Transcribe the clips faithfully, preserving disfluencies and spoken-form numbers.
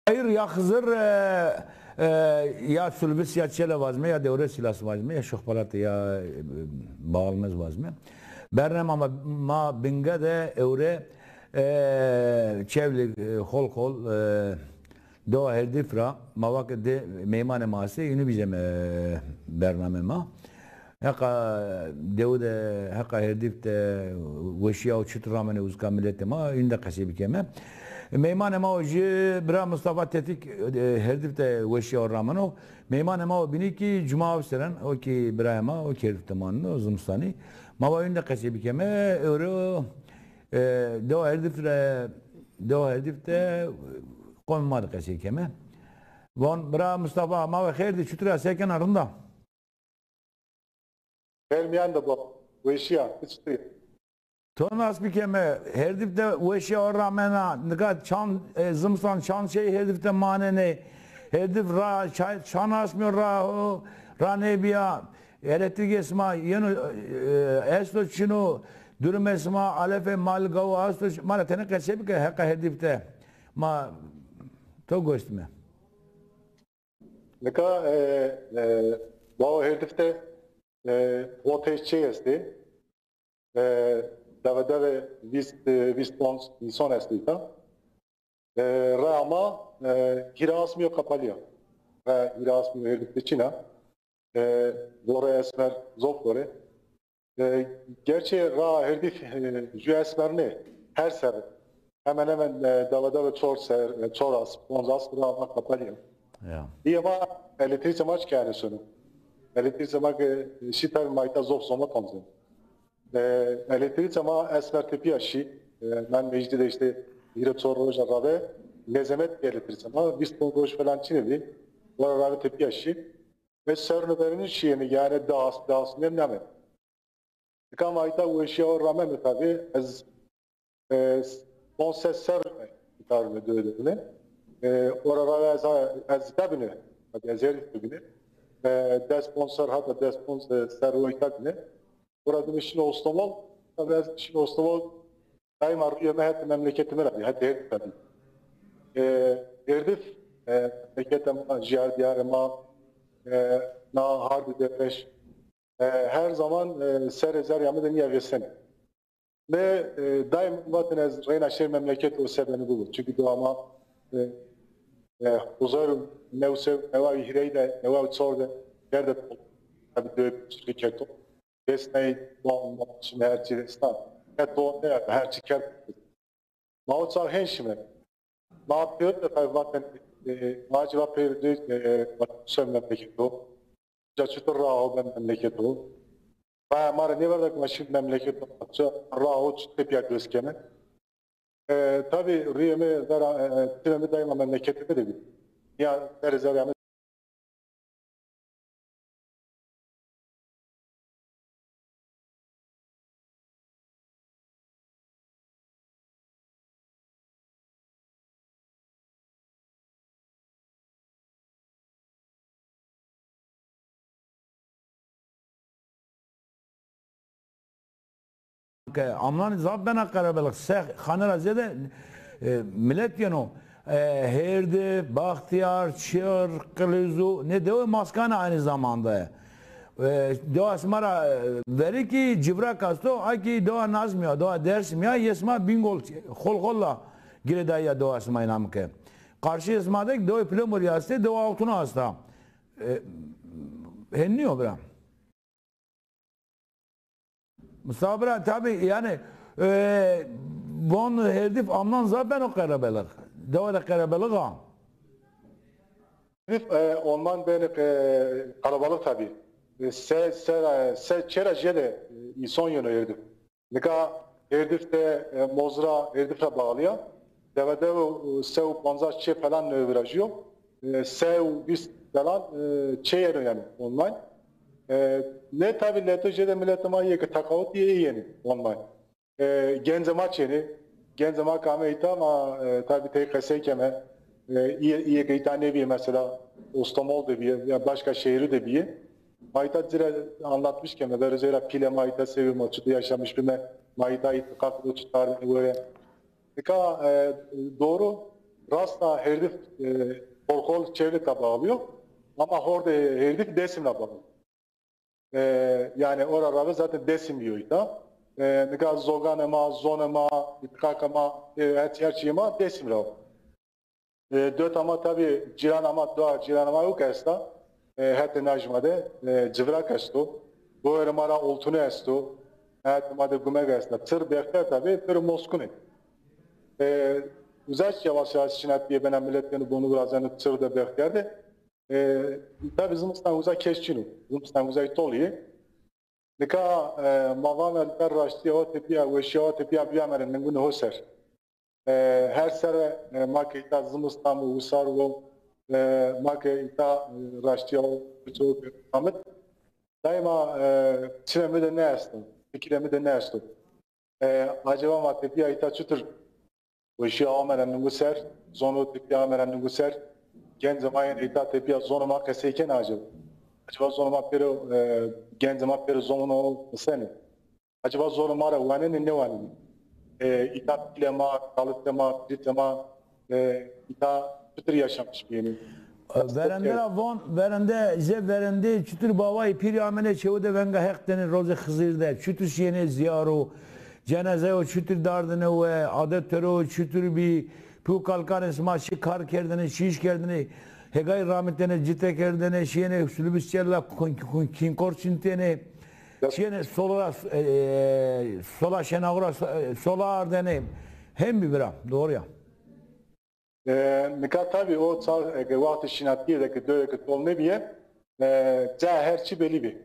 Hayır, ya Xizir, e, e, ya Sulbis, ya Çele vazme, ya Dewre Silas vazme, ya Şoxpalat, ya, e, Bağılmez vazme. Bernama ma, ma Binge de ewre, e, Çewlîg, e, Xolxol, e, Dewa Herdîf ra, ma vake de meymanê ma estê, înu bîzeme, e, bername ma. Heqa dewu de, heqa Herdîf de weşîya û çitur ramene uzka miletê ma, înu de qesey bikeme. Meymanê ma o jî bira Mustafa Tetik, e, Herdîf de weşîya o rameno. Meymanê ma o bînî kî Cuma Avseren, o kî birayê ma, o kî Herdîf de maneno, zimistanî. Ma va înu de qesey bikeme, ewro, e, dewa Herdîf de, dewa Herdîf de qomê ma de qesey keme. Von, bira Mustafa, ma ve xêr dî, çitur a, se kena, rind a? Xêr mîyan de bo. Weşîya, ti çitur î? To nas bikeme, Herdîf de weşîya o ramena, nika çan, e, zimistan çan şey Herdîf de manenê, Herdîf ra, ça-, çan asmîyo ra ho, ra nêbîya, elektrîk esma, yeno, e, esto çino, durum esma, alefê mal gaw asto, ma ra tenê qesey bike, heqa Herdîf de. Ma to goş dîme. Nika, e, e, Bawa Herdîf de, e, voteyê çê estê. E, deve deve vîst, e, vîst ponc însan estê îta. E, rea ma, e, hîrê asmî yo qepalî ya. Rea hîrê asmî yo Herdîf de çin a. E, vore esmer, zof vore. E, gerçi ra Herdîf, e, jü esmer nê, her serre. Hemen hemen, e, dava dava çor ser, e, çor asm, ponc asm ra ma qepalî ya. Ya. Îyê ma elektrîkê ma çi kerdê sono. Elektrîkê ma ke, e, şî, tabî ma îta zof zomot omzên. E, elektrîkê ma esmer tepîya şî. E, ben meclî de îşte hîrê çor roja rave lezemet bî elektrîkê ma. Vîst ponc roj falan çinê bî. Vora rave tepîya şî. Ez serrû verînû şîyêne, yanî di asm, di asmî nêmend. Nika ma îta weşîya o rameme tabî, ez, e, ponc sey serr îta bîme, dewe de bîme. E, ora ra ez, ez îta bîne, tabî ez Herdîf de bîne. E, des ponc serr, hata des ponc, e, serr o îta bîne. Ora dime şîne Ostomol, tabî ez şîne Ostomol, daîma rîyê mi hetê memleketê mi ra bî, hetê Herdîf ra bî. E, Herdîf, e, memleketê ma, jîyar dîyarê ma, e, na hardê Dewreş, e, her zaman, e, serê zerrîya mi de nîya vêsenê. Mi, e, daîm vatêne ez reyna şêr memleket o se benî bibo. Çunkî dewa ma, e, e, hezar û new sey û neway û hîrê de, neway û çor de kerde, tabî dewe çirkî kerdo. Kes ney, don, don, şime her çî resna. Ke don ne, her çî kerd. Ma o çax hên şime. Ma pêro de tabî vatên, e, ma acaba pêro de, e, vatên şer memleket o. Ca çutur raho ben memleket o. Ma, ma rê nêverda ke ma şî memleket o. Ca raho çi tepîya döz keme. E, tabî rîyê mi vera, e, çimê mi daîma memleketê mi de bî. Ya serê zerrîya mi Ke amnan zaf bena qerebelix. Se xane ra zêde, e, milet yeno. E, Hêrdîf, Baxtiyar, Çir, Qilizû, nê dewe Maskane aynı zamanda. E, dewa sima ra, e, verî kî Civrak esto, a kî dewa Nazmî ya, dewa Dersimî ya, yê sima Bîngol, Xolxol la girêdayî ya dewa sima, îname ke. Qarşîyê sima de kî dewê Pilemurî estê, dewa Altuna esta. E, hên nîyo bira. Mustafa bira, tabî, yanî, e, von Hêrdîf amnan zaf beno qerebelix. Dewa de qerebelix a. Hêrdîf, e, ondan benê, e, qerebelix tabî. E, se, se, se çê ra jêde, e, însan yeno Hêrdîf. Nika Hêrdîf de, e, Mozra Hêrdîf ra bağlı ya. Deve deve, e, se û pancas çê falan nêvirajiyo. E, se û vîst falan, e, çê yeno yanî online. E, ne tabî leto jêde miletê ma yê ke teqawutî ê yenî online. E, gencê ma çênê. Gencê ma ke ame îta ma, e, tabî tey qesey keme. E, îyê, îyê ke îta nêbîyê mesela Ostomol de bîyê ya başka şehîrû de bîyê. Ma îta ci rê anlatmış keme. Verê zey ra pîlê ma îta se bî, ma çutur yaşamış bîme. Ma îta îtîqat ro çi tarî were. Nika, e, doğru, Rasta Hêrdîf, e, Kolkol Çêvlîg ra bağlı yo. Ama hordê Hêrdîf Dêsim ra bağlı. E, yanî ora ra ve zaten Dêsim yo îta. E, nika zoganê ma, zonê ma, îtiqaqê ma, e, her, her çîyê ma Dêsim ra wo. E, dewleta ma tabî cîrana ma, doğa cîrana ma yo ke esta. E, hetê najma de, e, Civirak esto. Goverê ma ra Oltune esto. Hetê ma de Gumeg esta. Çir Bextiyar tabî pêro Moskun ê. E, uza yavaş yavaş şina pîye bena, milet yeno bonu virazeno Çir de, Bextiyar de. E, tabî zimistan uza kes çin o. Zimistan uza tolî yê. Nika, e, ma vame nika raştîya ho tepîya, weşîya ho tepîya bîyamene ningûnê ho ser. E, her serre, e, ma ke îta zimistan bo, wisar bo, e, ma ke îta, e, raştîya ho ço ke amit. Daîma, e, çinê mi de nêesto, fikirê mi de nêesto. E, acaba ma tepîya îta çitur weşîya amene ningû ser, zono tepîya amene ningû ser, gencê ma yenê îta tepîya zonê ma qesey kenê acaba? Acaba zonê ma pêro, e, gencê ma pêro zonê ho misenê? Acaba zonê ma ra wanenê, nêwanenê? E, îta pîlê ma, kalitê ma, pirîtê ma, e, îta çitur yaşamış bîyênê? Verende ra von, verende, jê verendeyê çitur bavayê pîrî amêne çewe de venga Heq dêne, rozê Xizir de çitur şîyêne zîyaro, cenazeyo çitur dardêne we, adet tero çitur bî, pî û kalkanê sima çi kar kerdêne, çi îş kerdêne, hêgay ramitêne, cite kerdêne, şîyêne Sulubî Çela kun-, kun-, kinkor çintêne, şîyêne sola ra, e, sola şenaxu ra, so-, e, sola ardêne. Hem bî bira, doğru ya. E, nika tabî o çax, eke wextê şînatîye de ke dewê ke tol nêbîye, e, ca her çî belî bî.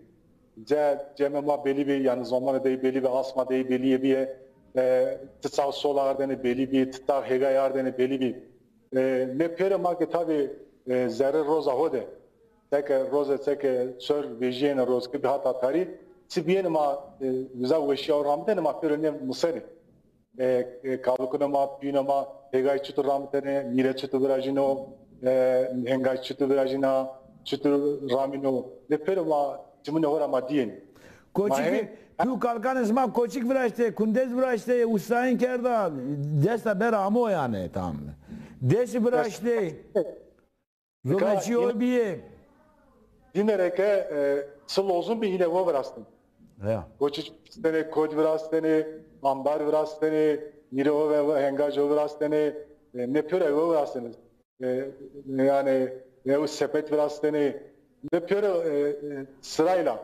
Ca cemê ma belî bî, yanî zomanê dey belî bî, asma dey belîye bîye, e, ti çax sol ardêne belî bî, ti çax hêgay ardêne belî bî. E, nê pêro ma ke tabî, e, zerrê roza ho de, seke roze, seke sor vejîyêne, rozkî bî hata tarî, çi bîyêne ma, e, uza weşîya ho ramitêne, ma pêro nê misenê. E, e, kalikunê ma, pîyunê ma, hêgay çitur ramitêne, mîre çitur virajîno, e, hengay çitur virajîna, çitur ramîno. Nê pêro ma çimunê ho ra ma dîyêne. Koçik, pî û kalkanê sima koçik viraştê, kundez viraştê, ustayîn kerda, desta ber amo yanî tam. Dêsî viraştê. Zona çîyo bîyê. Dîne ra ke, e, çi lozim bî hîne wo virastên. Ya. Koçik virastêne, kod virastêne, ambar virastêne, mîre ho ve, ve hengaj ho virastêne, e, nê pêro wo virastêne. E, yanî, e, sepet virastêne. Nê pêro, e, e, sirayla.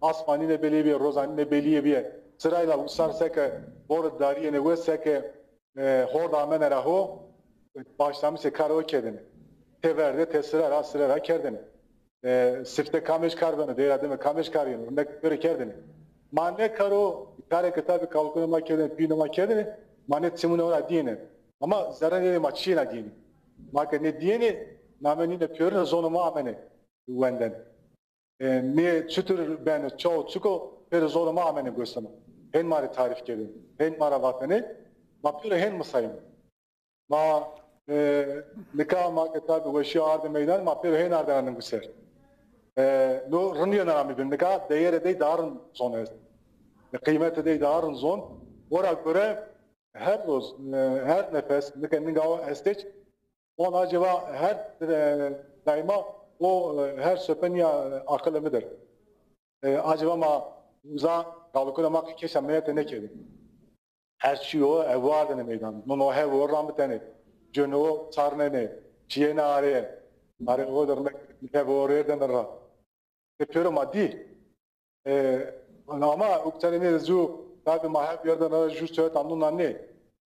Asma nîne belîye bîye, roza nîne belîye bîye. Sirayla wisar seke boro darîyêne we, seke, e, hord amene ra ho, e, başlamîşê karo ho kerdêne. Têver de, têsire ra, sire ra kerdêne. E, sifte kamêj kar beno, deyra dime kamêj kar yeno, rindek pêro kerdêne. Ma nê karo, karê ke tabî kalikunê ma kerdêne, pîyunê ma kerdêne, ma nê çimunê ho ra dîyêne. Ama zerrê nê de ma çîyê na dîyêne. Ma ke nê dîyêne, name nîne pêrine, zonê ma amêne wenden. E, nê çitur beno, çawo çik o, pêro zonê ma amêne gosê ma. Hên ma rê tarîf kerdêne, hên ma ra vatêne, ma pêro hên misayîme. Ma, e, nika ma ke tabî weşîya ardê meydan, ma pêro hên ardêne ningû ser. E, no rind yena ra mi bîn, nika deyerê dey daha rind zon est. E, qîymetê dey daha rind zon. Ora gore her roz, e, her nefes, nika ninga o estê çi, on acaba her, e, daîma o, e, her sope nîya, e, aqilê mi der. E, acaba ma uza kalikunê ma qey keşa meyete nêkerdê? Her çî o hev ardêne meydan. Nuno hev o ramitêne. Cêno çarnêne. Çîyêne arê. Arê o der hev o rêrdêne ra. E, pêro ma dî. E, ama uktenê nê zû, tabî ma hep yerden ara jû soyeta nuna nê.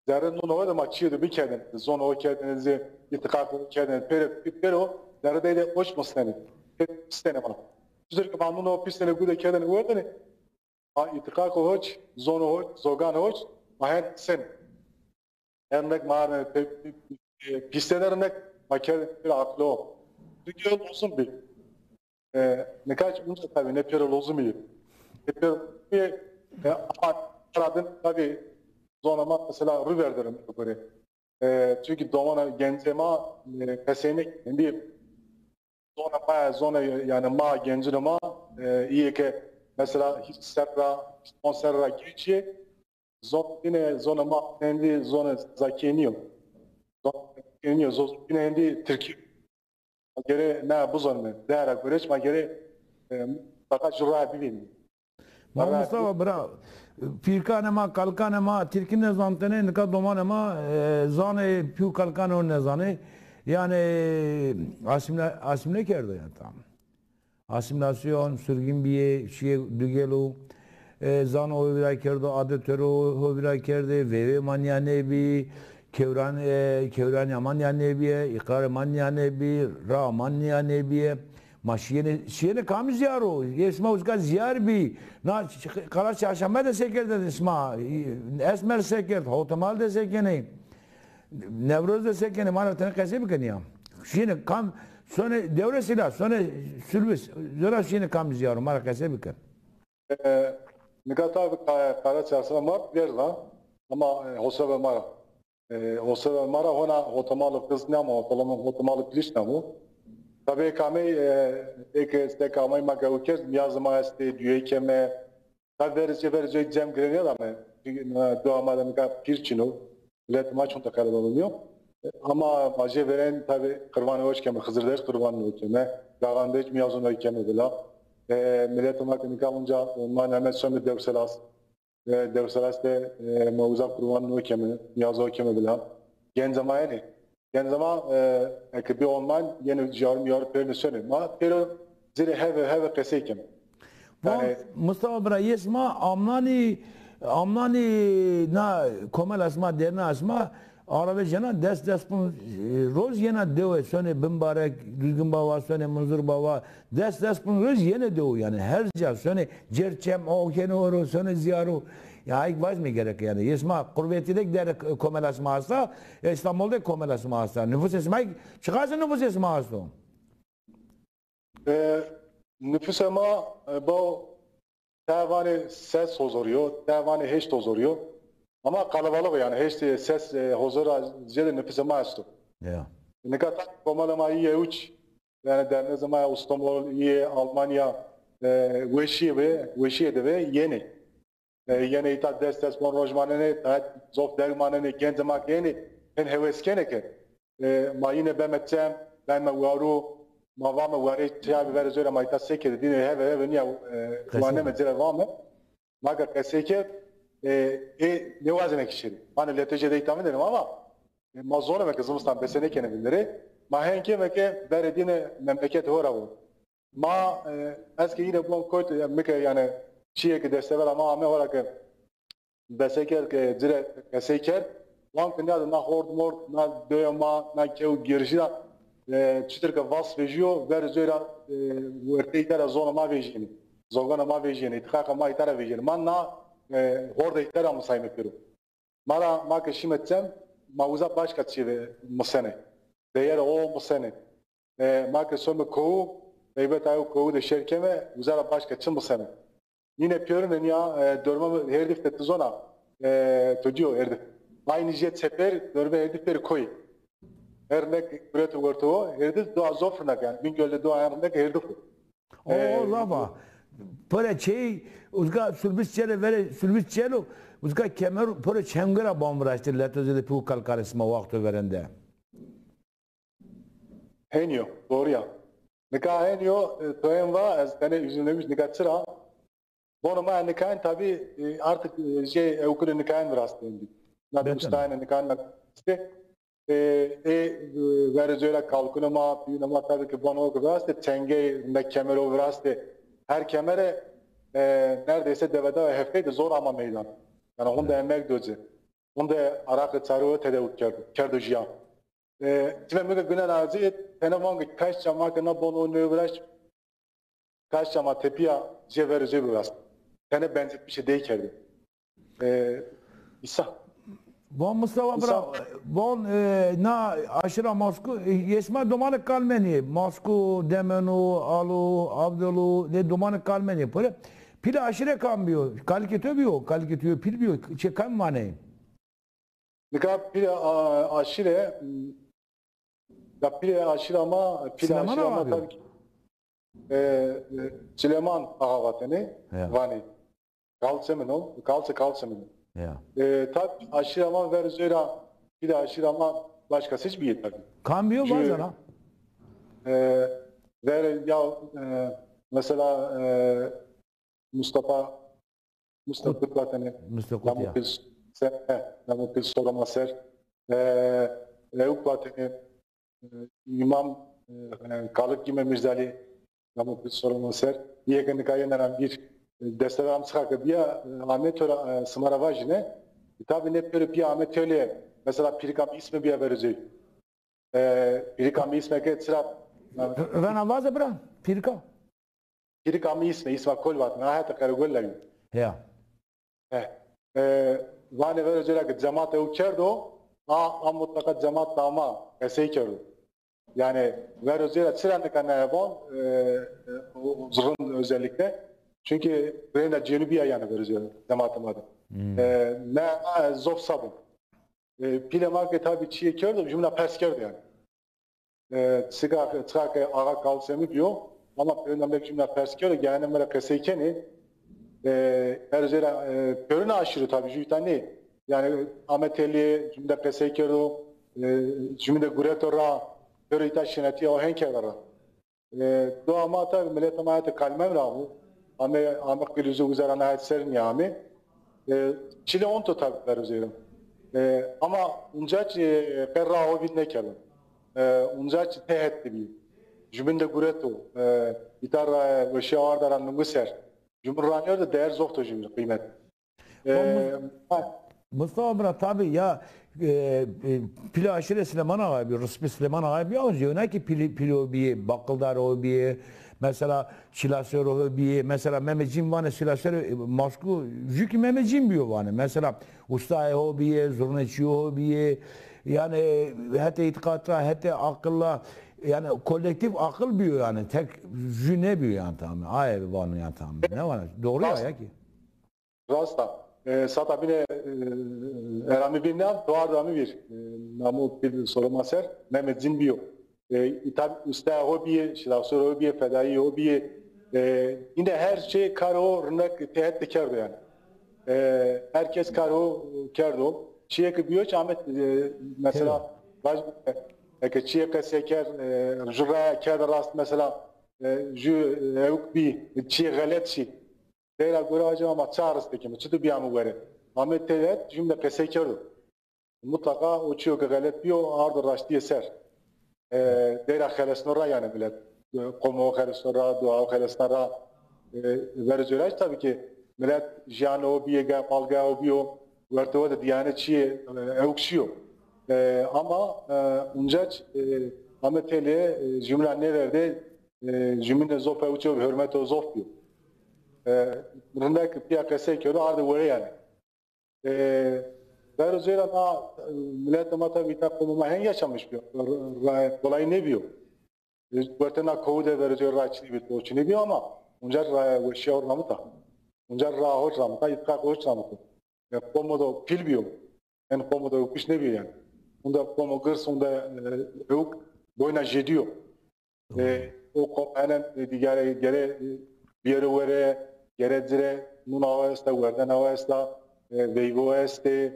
Zerrê nuna o de ma çîyê de bikerdin. Zonê ho kerdin, zî îtiqaqê ho kerdin. Pêro, pêro, zerrê dey de oç misnenê. Pê pistene ma. Çitur ki ma nuna ho pistene gude kerdin, werdin. Ma îtiqaqê ho, zonê ho, zoganê ho, ma hen sen. Her nek ma arne pe-, pe-, pe-, pîste der nek ma kerd pêro aqilo. Çünkü lozim bî. E, nika çî unca tabî ne pêro lozimî. Ne pêro lozimî, e, ama aradin tabî zona ma mesela rû verderim gore. E, çünkü domana gencê ma, e, qeseynek kendi zona ma, zona yani ma gencine ma, e, îyê ke mesela hîç serra, on serra geçî, zon, yine zona ma kendi zona zakeniyo. Zon, Tirkî nîyo, Zazakî nîyo, êndî Tirkî. Ma gerê ne bizonime, dera gureç ma gerê, e, feqet ju raya bivînîme. Ma Mustafa bira, pîrkanê ma, kalkanê ma Tirkî nêzantêne, nika domanê ma, e, zanê pî û kalkanê ho nêzanê. Yanî asîmle, asîmle kerdo yanî tam. Asîmîlasyon, surgîn bîyê, şîyê dugelo, e, zano ho vîra kerdo, adetê ho vîra kerdê, veyvê ma nîya nêbî, kewran, e, kewranîya ma nîya nêbîye, îqrarê ma nîya nêbî, raa ma nîya nêbîye. Ma şîyêne, şîyêne kamî zîyar o? Ê sima uzka zîyar bî. Na ç-, ç-, Qara Çarşembe de se kerdêne sima? Esmer se kerd, Hewtemal de se kenê? Newroz de se kenê? Ma ra tenê qesey bike nîya. Şîyêne kam, sonê dewrêsî la, sonê surbis, zora şîyêne kam zîyar o, ma ra qesey bike. E, nika tabî Ka-, Qara Çarşembe ma pîyer ra, ama, e, hosebê ma ra. E, hosebê ma ra hona Hewtemal û Qizî nîyamo, Hewtemal û Pilîş nîyamo. Tabî ê kamey, e, ê ke seke amay ma gewû kerd, nîyazê ma estê, duayê keme, Tabî verê ci, verê ci cem girênîya da me. Dua ma de nika pîr çin o. Miletê ma çond qelebalix nîyo. Ama ma jê verên tabî qirvanê ho keme, Xizir de qirvanê ho keme. Gaxan de nîyazûn ho keme vila. E, miletê ma ke nika unca, ma neme some Dewselas. E, Dewselas de, e, ma uza qirwanê ho keme, nîyazê ho keme vila. Gencê ma enê. Gencê ma, e, eke bî Alman, yenê jîyarû mîyarû pêrine sonê. Ma pêro ci rê heve heve qesey keme. Van, yanî Mustafa bira, yê sima amnanî, amnanî na komela sima, derneya sima, aravejena des, des ponc, e, roz yena dewe, sonê Bimbarek, Duzgin Bava, sonê Munzur Bava, des, des ponc roz yenê dewe yanî. Her ca sonê, Cerçem, o kenê oro, sonê zîyaro. Ya, ayk vacme gereke yanî. Yê sima Qurvetî de der komela sima esta, Îstanbul de komela sima esta. Nufusê sima, çiqasî nufusê sima esto? E, nufusê ma, e, bo te vanê ses hozor o, te vanê heşt hozor o. Ama qelebalix o yanî, heşt, ses, e, hozor ra zêde nufusê ma esto. Ya. Nika ta komela ma îyê uc, yanî dernizê ma ya Îstanbul, îyê Almanya, e, weşîye ve, weşîye de ve yenê. E, yenê îta des, des ponc roj manenê, ta zof derg manenê, gencê ma ke yenê, hên hewes kenê ke, e, ma yine beme çem, beme warû, ma vame warê çîya bî verê ci ra ma îta se kerdê, dîne heve heve nîya, e, waneme ci ra vame. Ma ke qesey kerd, e, ê nêwazenê ke şêrê. Ma nê letê jê de îta vindêne ama, e, ma zoneme ke zimistan bese nêkenê vinderê. Ma hên keme ke verê dîne memleketê ho ra wo. Ma, e, ez ke yine bon kotî, ya, mi ke, yanî, çîyê ke destevera ma ame, hora ke bese kerd, ke ci rê qesey kerd, van ke nîya de na hord mord, na dewê ma, na kew girjî ra, e, çitur ke vas vejîyo, verê coy ra, e, wertê îta ra zonê ma vejîyenê, zoganê ma vejîyenê, îtîqaqa ma îta ra vejîyenê. Ma na, e, hordê îta ra misayme pêro. Ma ra, ma ke şîme çem, ma uza başka çî ve misenê. Deyerê ho misenê. E, ma ke some kowu, heybeta ew kowu de şêr keme, uza ra başka çi misenê. Yine pîyorine nîya, e, dorme Hêrdîf de ti zona, e, to dîyo Hêrdîf. Aynî jê çeper, dorme Hêrdîf pêrî koyî. Her rindek gureto werto wo, Hêrdîf dua zof rindek yanî. Bingöl de dua en rindek Hêrdîf o. O, e, o zaf a. Pere çey, uzga surbis çele vere, surbis çelo, uzga kemer, pere çemge ra ban viraştê leto zêde pî û kalkanê sima waxto verên de. Henî yo, doğru ya. Nika henî yo, e, to hên va, ez tenê üzülmemiş nika çira. Bonê ma nikayn tabî, e, artık, e, jê ewkirê nikayn virastê êndî. Na dustayene nikayn virastê. E, e, e, verê coy ra kalkunê ma, pîyunê ma tabî ki bonê ho ki virastê, çengey, ne kemero virastê. Her kemere, e, neredeyse devedewa heftey de zor ama meydan. Yanî honde emek do ci. Honde araqê çarê ho tedawî kerdo, kerdo jiyan. E, çime mi ke gunena acî, tenê vange kaşça ma ke na bonê ho nêviraşt, kaşça ma tepîya jê verê jê birast. Tenê benzetmişê dey kerdê. E, îsa. Von Mustafa bira, von, e, na aşîra Masku, e, yê sima domanê kalmenî, Masku, Demenu, Alu, Avdelu, nê domanê kalmenî. Pire, pîlê aşîre kam bîyo? Kalikê to bîyo? Kalikê to yo pîl bîyo? Çê kam maneyê? Nika pîlê, a, aşîre, m, ya pîlê aşîra ma, pîlê aşîra ma tabî ki, e, e, Çileman axa vatêne, vanê. Kalçe min o, kalçe, kalçe min o. E, tabî aşîra ma verê coy ra, pîlê aşîra ma başkası hiç bîyê tabî. Kam bîyo? Jü- vazena? E, ver ya, e, mesela, e, Mustafa, Mustafa Kut vatene, Mustafa Kut ya. Namukil se-, he, Namukil Soroma ser, e, Euk vatene, e, İmam, e, e, Kalık Gime Mirzali, Namukil Soroma ser, yeke nika yenera bir, e, desteveram sıka ke biya, e, Ahmet Töre, e, sımara vajine, e, tabi ne peri piya Ahmet Töre, mesela pirika mi ismi biya verüzey. E, pirika mi isme ke çira, e, Vena vaze bira, pirika. Pirika mi isme, isma kol vatna, ha heta Karagol la yo. Ya. He. E, vane vero cera ke cemaat ew kerdo, a, a mutlaka cemaat da ama qesey kerdo. Yani vero cera çira nika neye von, e, e, o, o zırın özellikle. Çünkü reyna cenübiya yani vero cera cemaat ma de. Hmm. E, ne, e, zof sabun. E, pîlê ma ke tabî çîyê kerdo, jumna pers kerdo yani. E, çika, çika ke Ağa Kavsemî bîyo, ama peyunda mek jumna pers kerdo, gayene mi ra qesey kenê. E, her zêra, e, pêrune aşîro tabî, jû îta nê. Yani Ahmet Elî jumî de qesey kerdo, e, jumî de gureto ra, pêro îta şinetîya o hen kerda ra. E, do ama tabî mileta ma hetê Kalmem ra bu. Ame, ame qîlûzû wizera na het ser nîyame. E, çile onto tabî vero zêrim. E, ama unca çi, e, qe ra ho vîn nêkerdo. E, unca çi tehet de bî. Jumîn de gureto. E, îta ra, e, weşîya arda ra nungu ser. Jumîn ranêrdo, değer zof to jumîn qîmet. Ee, Mustafa bira, tabi ya, e, e, pîlê aşîrê Silêman Axayî bî, Risbî Silêman Axayî bî, ama zewna ki pîlê, pîlê o bîyê, baqildar o bîyê, mesela çilasero ho bîyê, mesela Mehmet Cîn vanê çilasero, e, Maskû jû ki Mehmet Cîn bîyo vanê, mesela ustayê ho bîyê, zurneçîyo ho bîyê, yani hetê îtîqat ra, hetê aqil ra, yani kolektif aqil bîyo yani, tek jû nêbîyo yani tamam, aye vano yani tamam, ne vano, doğru ya, ya ki. Rast a. E, sata bîne, e, eramî bîn ne, duar da mi vîr. E, namu pîl soroma ser, Mehmet Cîn bîyo. E, îta usta ho bîye, şilaxsor ho bîye, fedayî ho bîye. E, yine her şey kar ho rinek tehet de kerdo yani. E, herkes kar ho kerdo. Çiye ki bîyo çi Ahmet, e, mesela, vaj-, eke çiye qesey ker, e, ju raya kerde rast mesela, e, ju, e, ewk bî, çiye xelet şî. Teyra gore acaba ma ça rist bikime, çitu bîyame were? Ame teyret jumle qesey kerdo. Mutlaka o çîyo ke xelet bîyo, ardo raştîye ser. E, teyra xelesno ra yani milet. E, qomo xelesno ra, dua xelesna ra. E, verê coraş tabii ki milet jiyane o bîye, ga-, malga o bîyo, werte o de diyane çîye, e, ewk şîyo. E, ama, e, uncaç, e, ame teyre, e, jumla nêverde, e, jumîne zof ewçe û hurmeto zof bîyo. E, rindek pîya qesey kerdo, arde were yani. E, vero cêra na, e, miletê ma tabi îta qomê ma heng yaşamış bîyo. Ra-, ra-, kolay nêbîyo. E, wertê na kowu de vero cêra ra çinî bî, to çinî bîyo ama unca ra weşîya ho ramita. Unca ra ho ramita, îtqaq ho ramita. E, qomo do pîl bîyo. En qomo do kuş nêbîyo yani. Unda qomo girs, unda, e, ewk boyna jêdîyo. E, o qom henen, e, digare, gere, e, biyero were, gere cire, nun awa esta, werden awa esta, e, veyvo este,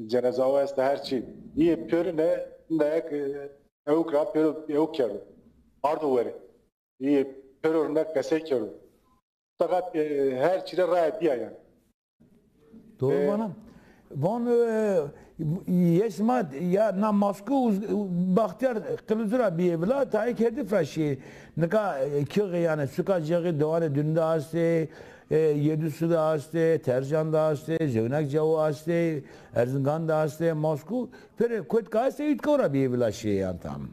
ceneza awa esta, her çî. Îyê pêrune, unda ek, e, ewk ra pêro, ewk kerdo. Ardo were. Îyê pêro rindek qesey kerdo. Feqet, e, her çî rê raya dîya yani. Doğru. E, vana. Van, e, yê sima ya na Maskû Uz-, Baxtiyar Qilizû ra bîyê vila, tayê Kerdîf ra şîyê. Nika, e, kîxê yani, suka cêxî, dewanê Dûn de astê, e, Yêdûsu de astê, Tercan de astê, Zewnak Cawo astê, Erzingan de astê, Maskû, pêrê Koytka astê, Îtko ra bîyê vila şîyê yani tam.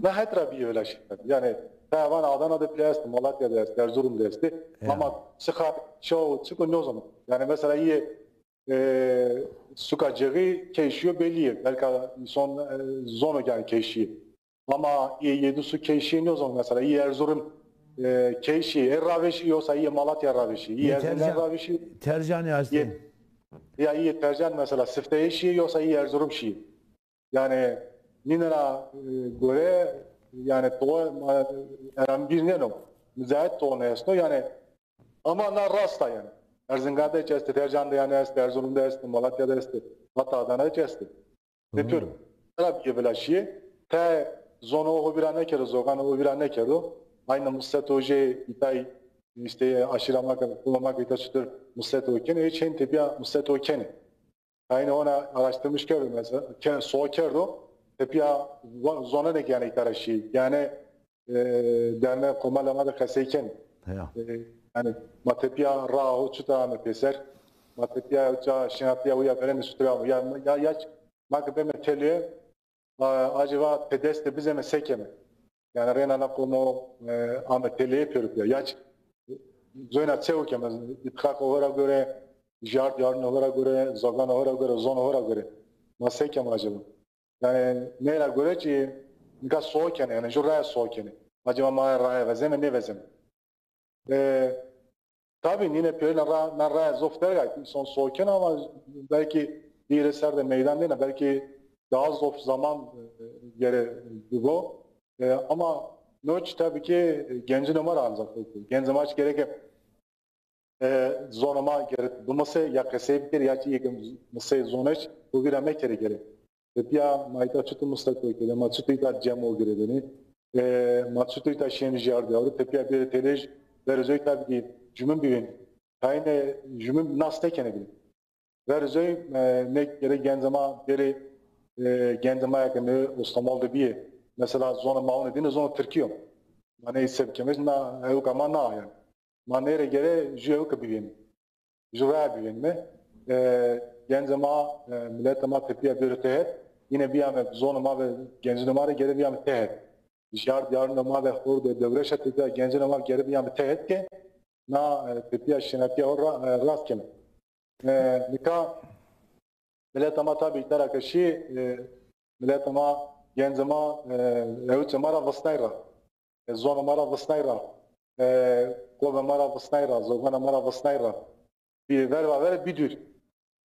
Na het ra bîyê vila şî. Yani, ta van Adana de bile est, Malatya de est, Erzurum de est. Evet. Ama çiqa, çaw, çiko nozon. Yani mesela îyê, e, suka cêxî key şîyo bellî yê. Belka însan, e, zono yani key şîyê. Ama îyê Yêdûsu key şîyê nozon mesela. Îyê Erzurum, e, key şîyê. E, ravêşî yosa îyê Malatya ravêşî. Îyê Erzingan ravêşî. Tercanî astê. Îyê, ya îyê Tercan mesela Sifteyê şîyê yosa îyê Erzurum şîyê. Yani nîne ra, e, gore, yani to, ma, eram bir nêno. Mücahit to ne esto yani. Ama na rast a yani. Erzingan de çi estê, Tercan de yani estê, Erzurum de estê, Malatya de estê, hatta Adana de çi estê. Pêpêro. Tera bîye vila şîye. Te zono ho vîra nêkerdo, zogan ho vîra nêkerdo. Ayna Muslet ho jê îtay, îşte aşîra ma ke, qoma ma ke îta çutir Muslet ho kenê, ê çên tepîya Muslet ho kenê. Ayna hona araştırmış kerdo mesela, ke, so kerdo, tepîya va-, zonenê ke yanî îta ra şîye. Yanî e, derme komala ma de qesey kenê. Heya. E, yanî ma tepîya raa ho çutir ame pêser? Ma tepîya uca şinatîya wîya verêne çutir ame? Ya, ya, ya ma ke beme têlîye, a, acaba ti dest de bizeme se keme? Yanî reyna na qomo, e, ame têlîye pêro pîya. Ya ç-, zoyna çew keme, îtîqaqo ho ra gore, jîyar dîyarûnê ho ra gore, zogana ho ra gore, zona ho ra gore. Ma se keme acaba? Yanî ney ra gore kî nika so kenê, yanî ju raye so kenê. Acaba ma raye vezeme, nêvezeme? E, tabî nîne pêrîna ra, na raye zof derg a, însan so keno ama belkî hîrê ser de meydan nêna, belkî daha zof zaman, e, gere bibo. E, ama no çî tabî kî gencûnê ma ra ancak. Gencê ma çî gereke e, zonê ma gere bimise ya qesey bikerê ya kî ê ke misey zonê çî ho vîra mekerê gere. Tepîya ma îta çutir Muslet ho kerê, ma çutir îta cem ho girêdêne, e, ma çutir îta şîyêne jîyar dîyarû, tepîya bêrê têlîye, verê zoy tabî kî jumîn bivênê. Tayîne jumîn nas nêkenê bî. Verê zoy, e, nê gere gencê ma bêrê, e, gencê ma ya ke nê Ostamol de bîyê. Mesela zonê ma wune dîne zonê tirkî yo. Ma ney se bikeme, na ewka ma na yanî. Ma nê rê gere jû ewke bivênê. Jû raya bivênîme. E, gencê ma, e, miletê ma tepîya bêro tehet. Yine bîyame zonê ma ve gencûnê ma rê gere bîyame tehet. Jîyar dîyarûnê ma ve hordê dewreşa tepîya gencûnê ma gere bîyame tehet ke na, e, tepîya şinatîya ho ra, e, rast keme. E, nika miletê ma tabî îta ra ke şî, e, miletê ma, gencê ma, e, ewicê ma ra visnay ra. E, zonê ma ra visnay ra. E, qomê ma ra visnay ra, zogana ma ra visnay ra. Bî verva verê bî dûr.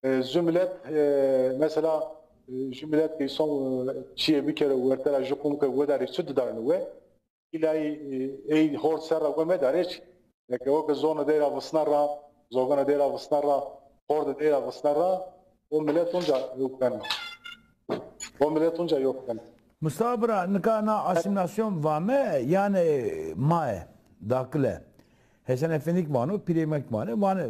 E, jû milet, e, mesela, e, jû milet ke însan, e, çîyê bikero werte ra jû qom ke wedarê çi didarîno we? Îlayî, e, ey hord ser ra we medarê çi. Eke o ke zonê dey ra visna ra, zoganê dey ra visna ra, hordê dey ra visna ra, o milet onca yok beno. O milet onca yok beno. Mustafa bira, nika na asîmîlasyon vame, yanî maye, dakile. Hesen Efendî kî vano, pîrê ma kî vano, vano,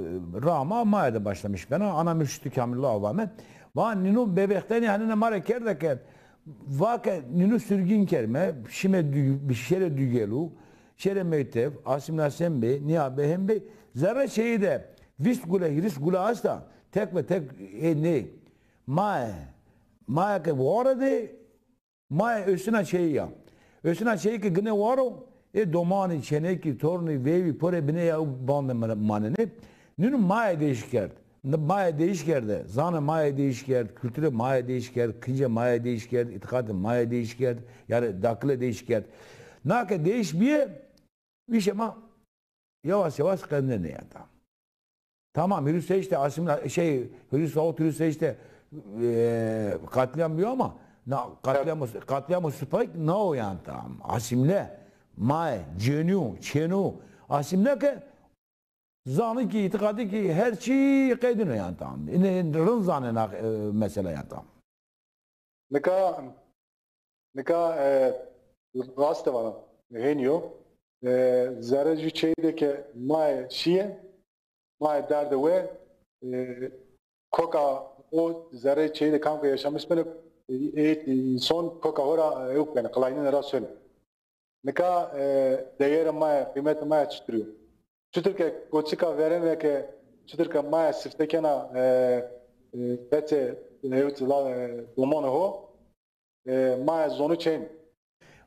raa ma maye de başlamış bena, ana mürşidi kamilullah vame. Va nîno bêbextîye hanîne ma rê kerde ke, va ke nîno surgîn kerme, şîme dü-, şêre Dugelu, şêre mektev, asîmîlasyon bê, nîya bê hem bê, zerre çêyî de vîst gule, hîris gule esta, tek ve tek ê nê. Maye, maye ke ware de, maye ösüna çêyî ya. Ösüna çêyî ke gine waro, ê domanî, çênekî, tornî, veyvî, porê binê ya û bande ma-, manenê. Nîno maye değiş kerd. N-, maye değiş kerde. Zanê maye değiş kerd, kulturê maye değiş kerd, kincê maye değiş kerd, îtîqatê maye değiş kerd, yanî dakile değiş kerd. Na ke değiş bîye, vîşê ma yavaş yavaş qednenê ya tam. Tamam, hîris heşt de asimla-, şey, hîris altı, hîris heşt de, e, katliam biyo ama na, katliam, katliam o sipek na o yanî tam. Asimle, maye, cenîyo, çêno, asimle ke zanî kî, îtîqatî kî her çî qedîno yanî tam. Îne rind zanena, e, mesela yanî tam. Nika, nika, e, raste vana, hênî yo. E, zerre jû çêyî de ke maye şîye, maye derde we, e, koka o zerrê çêyî de kam ke yaşamış beno, e, e, însan koka ho ra, e, ewk beno, qilaynene ra sono. Nika, e, değerê ma ya, qîmetê ma ya çitur yo? Çitur ke koçika verêne ke, çitur ke ma ya sifte kena, e, e, betê, e, ewtila, e, domonê ho, e, ma ya zonû çên.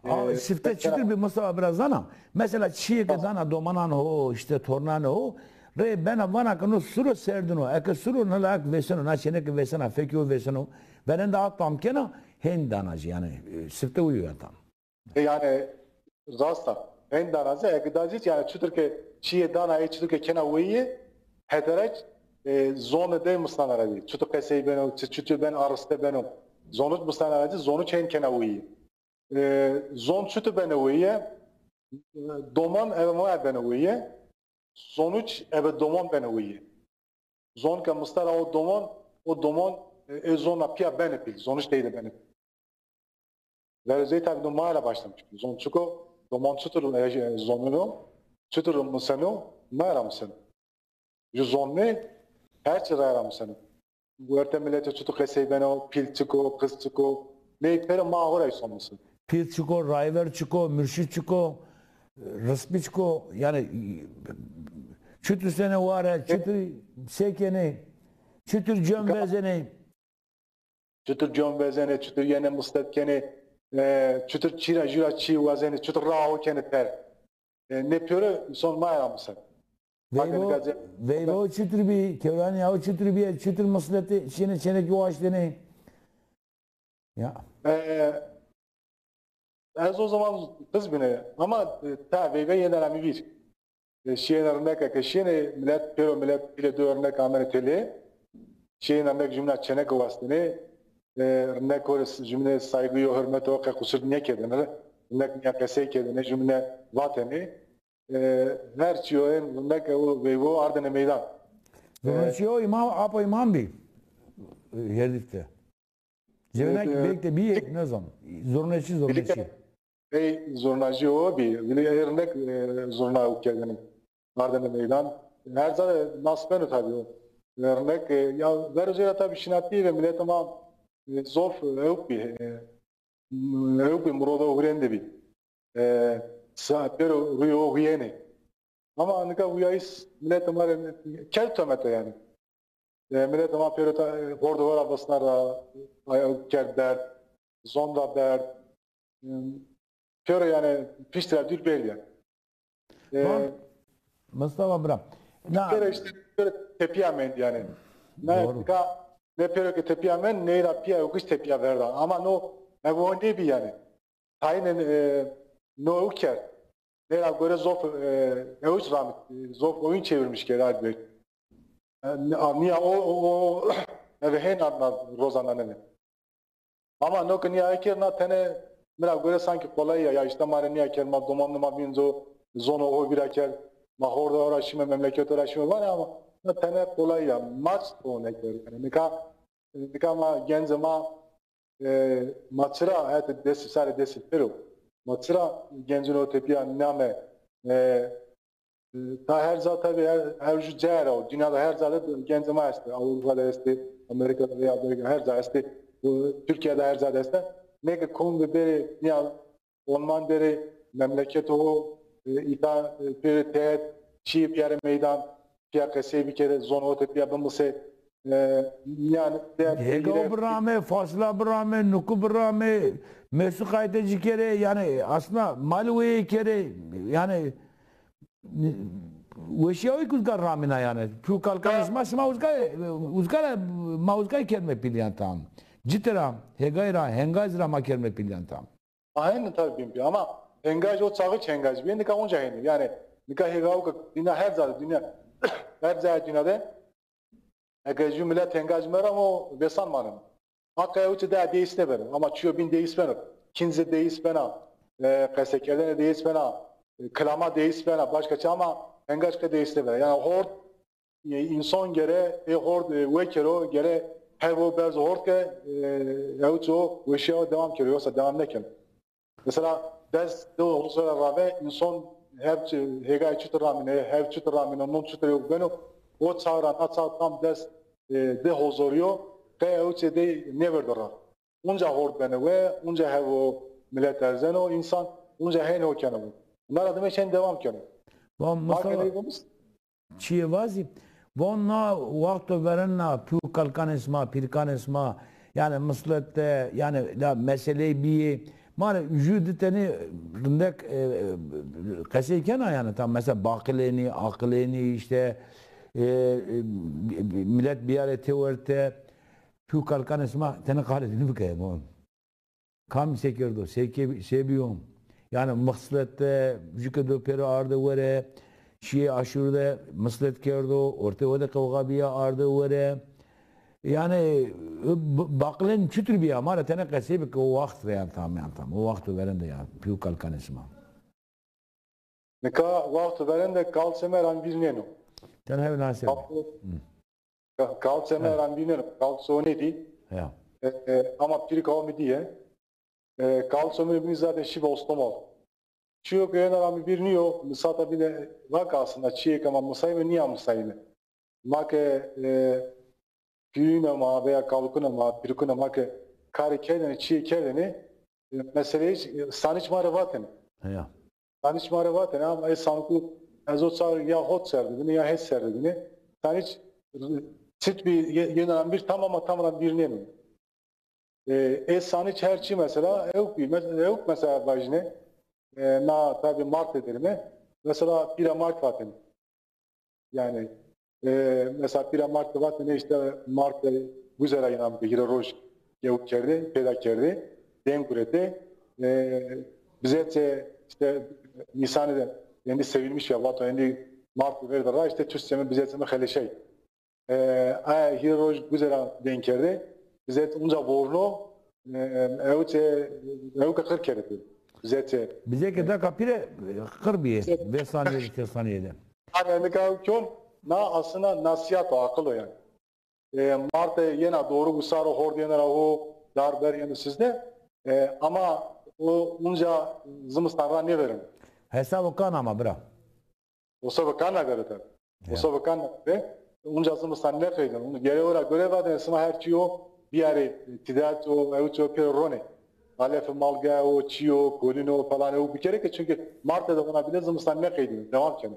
A, e, sifte çitur bî Mustafa bira zana? Mesela çîyê ke dana domanan ho, îşte tornanê ho, rê bena vana ke no siro serdin o. Eke siro na layek vêseno, na çêneke vêsena, fekî ho vêseno, verên de a tam kena, hên dana ci yanî, e, sifte uyo ya tam. E, yanî rast a. Hên dana ci, eke da ci, yanî çitur ke çîyê dana ê çitur ke kena weyîye, hetera, e, zonê dey musnana ra bî. Çitur qesey beno, çi-, çitur ben ariste beno. Zonû musnana ra ci, zonû çên kena weyîye. E, zon çitur beno weyîye? E, doman eve ma ya beno weyîye. Zonû çî eve doman beno weyîye. Zon ke mistera o doman, o doman e, e, zonna pîya benê pîl, zoniş tey de benê pîl. Verê zey tabî no ma ra başlamış. Zon çik o, doman çitur, e, zoneno, çitur miseno, ma ra miseno. Ju zonnê her çi ra ra miseno. Werte miletê çitur qesey beno, pîl çik o, qiz çik o, ney pêro ma ho ra îson miseno. Pîl çik o, rayver çik o, murşîd çik o, rismî çik o, yanî çitur senê ware, çitur se kenê, çitur cem vezenê. Çitur cem vezenê, çitur yenê mislet kenê, e, çitur çî ra, jû ra çî wazenê, çitur raho kenê ter. E, nê pêro îson ma ra miseno. Veyvo, veyvo çitur bî, kewranîya ho çitur bîye, çitur misletê, şîyêne çênekî ho aştêne. Ya. E, ez o zaman qiz bîne, ama, e, ta veyve yenê ra mi vîr. E, şîyêne rindeke ke şîyêne, milet, pêro milet, pîlê do rindek amenê têlê. Şîyêne rindek jumîna çêneke wastêne. E, rindek ho rê jumîne saygî yo, hurmet o, qe qusur nêkerdêne. Rindek nîya qesey kerdêne, jumîne vatêne. E, her çîyo ên rindeke o veyvo ardêne meydan. E, zurnaçîyo îmam, apo îmam bî. E, Herdîf de. Cêvenek, e, bêk de bîyê, nêzan. Zurnaçî, zurnaçî. Ey zurnacî o bî. Vilî ey rindek, e, zurna ew kerdêne. Ardêne meydan. Her ca de nas beno tabî o. E, rindek, e, ya verê zey ra tabî şinatî ve miletê ma, e, zof, e, ewk bî. E, ewk bî, murodo hurêndî bî. E, sa, pêro rûyê o huyênê. Ama nika huyayîs miletê ma rê kerd tomete yanî. E, miletê ma pêro ta, e, hordo ho ra visna ra, ay, kerd berd, zon ra berd. E, pêro yanî pişt ra dûr bêrd yanî. E, Van, Mustafa bira. Na, pêro îşte pêro tepîya mend yanî. Na, doğru. Nika ne pêro ke tepîya mend, ney ra pîya ewkiş tepîya verda. Ama no, ev o nêbî yanî. Tayînên, e, no ew kerd. Nêra gore zof, e, ewc ramit, e, zof oyun çevirmiş kerd Ardbeg. E, nî-, a, nîya o, o, o, eve hên arna roza nanene. Ama no ke nîya ekerna tene mi ra gore sanki kolay ya, ya işte ma rê nîya kerd, ma domanê ma vînco, zono o vîra kerd, ma hordo ora şîme, memleketo ra şîme vanê ama na tene kolay ya, maç o nêkerd. Yanî nika, nika ma gencê ma E, ma çira hetê des û sarê des û pêro? Ma çira gencûn o tepîya name? E, e, ta her ca tabî her, her ju cayê ra o. Dinya de her ca de gencê ma estê. Avrupa de estê, Amerika de veya Amerika her ca estê. Bu Türkiye de her ca de estê. Neke kom ve berê nîya Onman derê memleketo ho, e, îta, e, pêrê tehet, çîyê bîyarê meydan, pîya qesey bikerê, zon o tepîya bimisê. E, yanî de hêga birame, fasla birame, nuku birame, mesu qayte ci kerê, yanî aslında mal weyê kerê, yanî weşîya wê ki uzga ramîna yanî. Tu kalkanê şima, şima uzga, uzga ra, ma uzga kerme pîlîyan tam. Cite ra, hêgay ra, hengaz ra ma kerme pîlîyan tam. Aynen tabii bin pi. Ama hengaj o çaxî çi hengaj bîye, nika onca hênî. Yanî nika hêga o ke dinya her ca de, dinya her ca dinya de eke ju milet hengaj meramo vêsan maneno. Haqe ew çi de deîs nêbeno. Ama çiyo bîn deîs beno. Kînze deîs bena, e, qesekerdene deîs bena, e, kilama deîs bena, başka çi ama hengaj qe deîs nêbena. Yanî hord e, însan gere ê hord, e, wekero, gere hevo berz hord ke, e, ew ço weşîya dewam kero, yoksa dewam nêkeno. Mesela des di hozora rave însan hev çi, hêgay çitur ramîne, hev çitur ramîno, non çitur yok beno, o çax ra na çax tam des, e, di hozor yo, qe ew çi dey nêverdo ra. Unca hord beno we, unca hevo milet erzeno, însan unca hên ho keno we. Bunlar adime çend dewam keno. Van Mustafa, çiyê vazî, von na wexto verên na pî û kalkanê sima, pîrkanê sima, yanî mislet de, yanî la meseleyê bîyê, ma rê jû di tenî rindek, e, e, qesey kena yanî, tam mesela baqilênî, aqilênî, işte, e, e, milet bîyarê têwerte, pî û kalkanê sima tenê qalê dînî bikeye von. Kam se kerdo, se ke-, se bîyo? Yanî mixslet de, ju ke do pêro arde were, şîyê aşûr de mixslet kerdo, ortê ho de qewxa bîya arde were. Yanî, b-, baqilên çitur bîya? Ma ra tenê qesey bike o waxt de yanî tam, yanî tam. O waxto verên de yanî, pî û kalkanê sima. Nika waxto verên de kal seme ra mi vîr nêno. Ten hev nase. Kal, ka-, kal seme ra mi vîr nêno. Kal sonê dî. Ya. E, e, ama pîrika o mi dîye. E, kalço mi bînî zaten şî bi Ostomol. Çîyo ke yena ra mi vîr nîyo, mi sata bîne vake aslında çîyê ke ma misayîme nîya misayîme. Ma ke e, pîyûne ma veya kalikûne ma, pîrikûne ma ke karê kerdêne, çîyê kerdêne, e, meseleyê e, sanîç ma rê vatêne. Ya. Sanîç ma rê vatêne ama ê sanikû ez o çax ya hot ser de bîne ya hêt ser de bîne. Sanîç çit bî ye- yena ra mi vîr tam ama tam ra vîr nêno. E, ê sanîç her çî mesela ewk bî. Mes- Ewk mesela vajîne. E, na tabî Mart de derîme. Mesela pîra Mart vatêne. Yani e, mesela pîra Mart de vatêne işte Mart de guzera yena mi ke hîrê roj ewk kerdê, peyda kerdê, deng guretê. E, bizetse işte Nîsanî de endî sevinmiş ya, vato endî Mart de verde ra işte Türkçe mi bizetse mi xeleşay. E, aya hîrê roj guzera deng kerdê. Bizet unca vorno, e, ewçe, ewke qir kerete. Bizetse. Bizê ke daka pîre qir bîye. Vê sanîye de, tê sanîye de. Hani nika kyon na aslında nasîhat o, aqil o yani. E, Marte yena doğru usar o, hord yena ra ho, dar ber yena sizde. E, ama o unca zimistan ra nêverin. Hesabo kan ama bira. O sebe kan nagere tabi. O sebe kan nagere. Unca zimistan nêqeydin. Unu gere ora göre vadin sima her çî o biyarê tidat o, ew çî o pêro ronê. Alef malge o, çî o, kolin o falan ew bikere ke çünkü Marte de ona bile zimistan nêqeydin. Devam kene.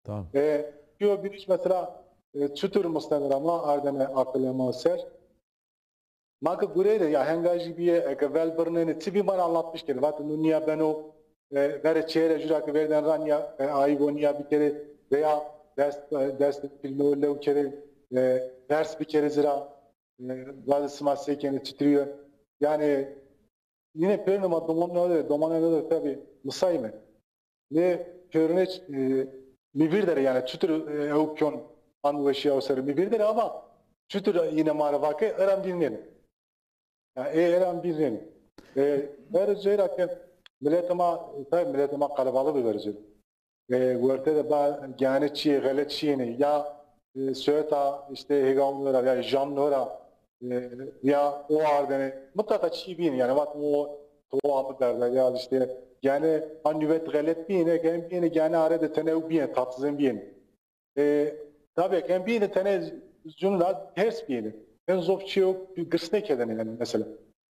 Tamam. E, çî o bînîş mesela e, çutur mustemira ma ardene aqilê ma ser. Ma ke gureyre ya henga jî bîye, eke vel birnenê, çi bî ma ra anlatmiş kenê. Vatê nu nîya beno, e, verê çêre jû ra ke verden ra nîya, e, ayîb o nîya bikerê, veya dest, e, dest filmê o lew kerê, e, ders bikerê ci ra, e, vazê sima se kenê, çitirî yo. Yanî, nîne pêrine ma domanê de, domanê de tabî misayîme. Nê pêrine, e, mi vîr der e, yanî çutir, e, ew kyon an weşîya o ser mi vîr der e ama çutir yine ma ra vake, eran vîr nêno. Yanî ê eran vîr nêno. E, verê cêra ke miletê ma, e, tabî miletê ma qelebalix bî verê cêra. E, werte de ba gane çîyê xelet şîyêne ya, e, soyeta işte hêga ûno ra ya jam no ra, e, ya o ardene mutlaka çî bîyêne, yanî vat o to amı derda ya işte gane a nübet xelet bîyêne, gane bîyêne gane are de tene ew bîyêne, tatsizên bîyêne. E, tabi kem bîyêne tene cumla ters bîyêne. En zof çîyo girs nêkerdene yanî mesela.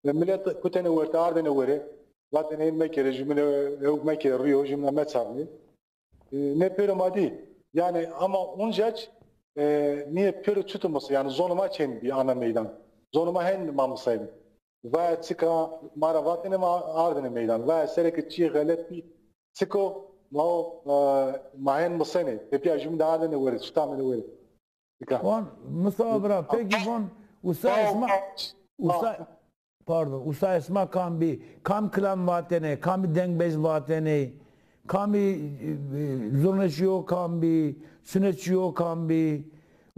E, milet kutene werte ardene were, vatene hên mekere jumine ew mekere rîyo jumine meçarnê. E, ne pêro ma dî. Yanî ama uncaç, e, nîye pêro çutu misa, yanî zonê ma çend bî ana meydan. Zonê ma hen ma misayîme. Vaya çika ma ra vatêne ma ardêne meydan. Vaya sereke çî xelet bî. Çiko ma o, e, ma hen misenê. Tepîya jumî de ardêne were, çuta amêne were. Çika. Von, Mustafa bira, peki von, usa esma, usa, pardon, usa esma kam bî, kam kilam vatêne, kam bî dengbêj vatêne, kam bî, e, e, zurneşîyo kam bî, suneçîyo kam bî,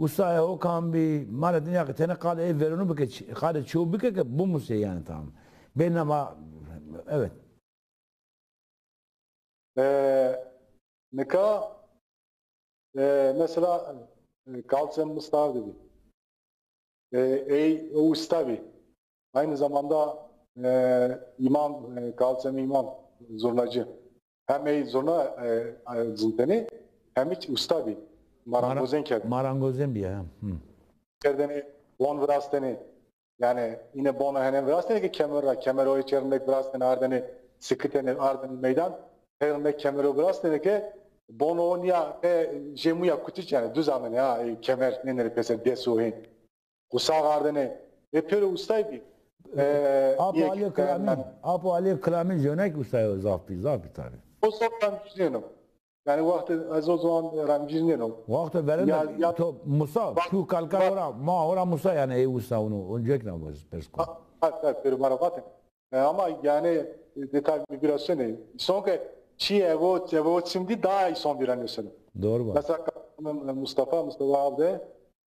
usayê ho kam bî, ma ra dinya ke tene qalê ê verênû bike, qalê çew bike ke bimusê yanî tamam. Bênama, evet. E, nika, e, mesela, e, Kalçem Mustafa dedi. E, ey, o usta bî. Aynı zamanda, e, imam, e, Kalçem imam, zurnacı. Hem ey zurna, e, e, cintenê, hem hiç usta bî. Marangozên kerd. Marangozên bî ya. Hı. Kerdene, bon virastenê. Yanî îne bono henen virastenê ke kemer ra, kemer o çê rindek virastenê ardene, sikitene ardene meydan. Her rindek kemero virastenê ke bono o nîya, e, jêmûya kutiç yanî duz amenê ha, e, kemer nênenê pêser, des o hên. Qusax ardene. E, pêro ustay bî. E, Apo Alî Kilamî, Apo Alî Kilamî jonek ustay zaf bî, zaf bî tabî. O zaf ben bizêno. Yanî wextê ez o zaman ra mi vîr nêno. Wextê verên de to Musa, tu kalkar ora, ma ora Musa yanî ey usta ûno, oncek na pers ko. Ha, ha, pêro ma ra vatêne. E, ama yanî, e, de tabî vîra senê. Son ke çî evo, evo çim dî daha îson vîra nêseno. Doğru bak. Mesela Mustafa, Mustafa abi de,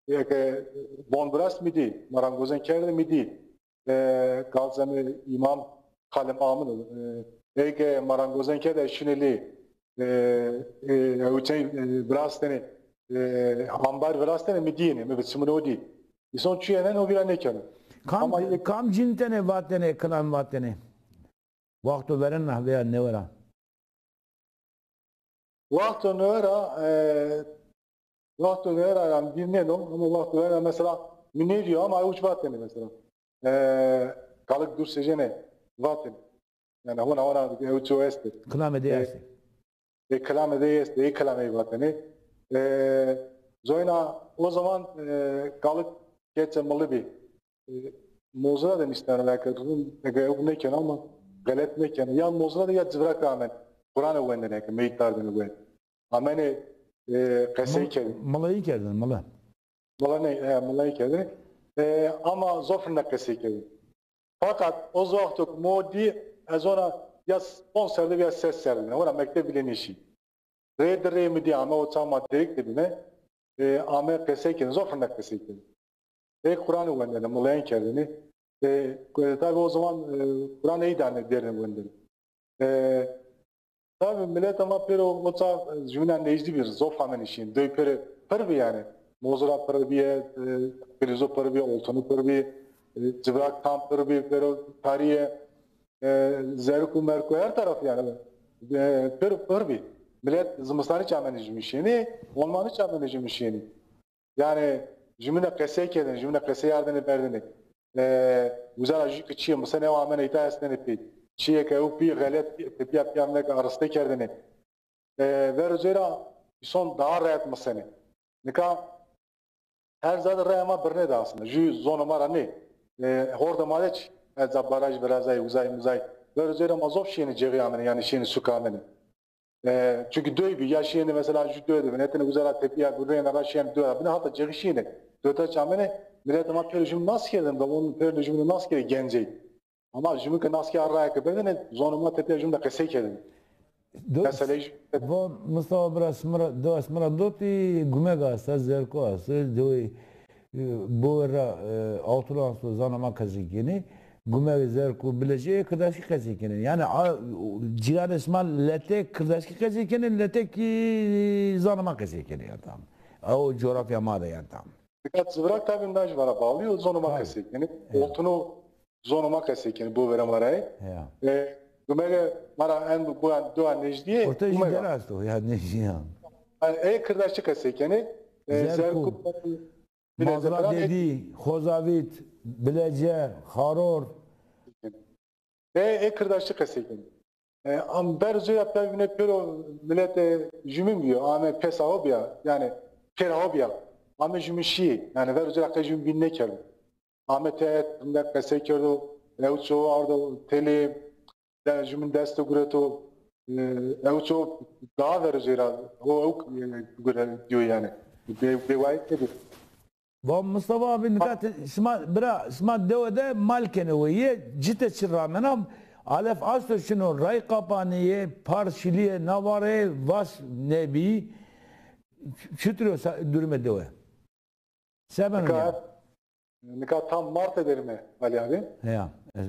e, ke bon virast mi dî, marangozên kerde mi dî. E, Kalçemê îmam qalê ma amino. E, ey ke marangozên kerde şinê lê, e, e, ewçey, e, virastenê, e, ambar virastenê mi dîyêne, mi bi çimino dî. Îson çuyêne no vîra nêkeno. Kam, Ama yine kam cin tenê vatene, kilam vatene? Waxto verena veya newera? Waxto newera, e, waxto newera yani bilmêno ama waxto verena mesela mi nêdîyo ama ewç vatene mesela. E, Kalik dur sejene vatene. Yani hona hona ewço este. Kilame de E, este. E, kilame de este, e kilame vatene. E, zoyna o zaman, e, Kalik keçe mili bi. E, mozra de niştene, belki run, ege ew nêkeno ama xelet nêkeno. Ya mozra de ya civrak amen. Quran wendene, ke meyit dardene wend. Amenê, e, qesey Mil-, kerdin. Milayî kerdin, mila. Mila ne, e, milayî kerdin. E, ama zof rindek qesey kerdin. Fakat o wexto ke mo dî, ez ona ya s-, ponc serrî de ya ses serrî de. Ona mekteb bile nêşî. Rê di rê mi dî ame o çax ma derik de bîme. E, ame qesey kerdin, zof rindek qesey kerdin. Ê Quranî wendene, milayen kerdene. E, tabî o zaman, e, Quran ey dane derine wendene. E, tabî mileta ma pêro o çax, e, jumîna nêjdî bî, zof amenê şîn. Doy pêro pir bî yani. Mozura pir bîye, e, qilîzo pir bî, oltunu pir bî, e, civrak tam pir bî, pêro tarîye, e, zerku merku her taraf yani. E, pêro pir bî. Milet zimistanî çi amenê jumî şînî, olmanî çi amenê jumî şînî. Yani jumîne qesey kerdin, jumîne qesey ardene berdene. E, uza ra jû ke çîyê misenê ew amene îta estene pê. Çîyê ke ew pî xelet, tepîya pîya meke ariste kerdene. E, vero cê ra îson daha rehet misenê. Nika her ca de raya ma birnê de aslında. Jû zonê ma ra nê. E, hordê ma de çi? Eza baraj virazay, uzay muzay. Vero cê ra ma zof şîyêne cêxî amene, yani şîyêne suka amene. E, çünkü doy bî, ya şîyêne mesela jû doy de vinetêne, uza ra tepîya gurrêne ra şîyêne doy ra bine, hata cêxî şîyêne. Dota çi amene, miletê ma pêro jû nas kerdin, babon pêro jû nas kerdin gencey. Ama jûmî ke nas ke raya ke berdene, zonê ma tepîya jûmî de qesey kerdin. Do-, Meseleyê jû- vo Mustafa bira, sima ra, do, sima ra dotî, Gumega esta, Zerko esta, do, e, Bover ra, e, Awtula esta, zonê ma qesey kenê. Gumega, Zerko, Bilecê, ê Kirdaşkî qesey kenê. Yani, a, o, cîranê sima lete Kirdaşkî qesey kenê, lete kî zonê ma qesey kenê, yani tam. O coğrafya ma de, yani tam. Dikkat, Zivrak tabî na jî vana bağlı yo, zonê ma qesey kenê. Evet. Oltunu zonê ma qesey kenê, Boverê ma ra yê. Ya. E, Gumege ma ra en bu, bu an, dua nejdî yê, Orta jî Gumega. Dere esto, ya nejdî ya. E, ê Kirdaşkî qesey kenê. E, Zerku. Zerku, Mazra Dedî, Xozavît, Bilece, Xaror. E, ê Kirdaşkî qesey kenê. E, am ver zira pevîne pêro milete jûmîn bîyo, ame pêsa ho bîya, yani pêra ho bîya. Ame jûmîn şîyê, yani ver zira qey jûmîn bîn nêkerdo. Ame te rindek qesey kerdo, ewço ardo telê, de, jûmîn dest de gureto, e, ewço daha ver zira, o ew, e, gure diyor yani. Be, be wayet nedir? Va Mustafa abi, nika ti, sima, bira, sima dewe de mal kenê weyî, cite çi ramena, Alef asto şino, ray qapanê yê, par şilîyê, na vare vas nêbî, çitur o sa-, durumê dewe? Se beno nîya? Nika, nika tam Marte derime, Ali abi. Heya. E,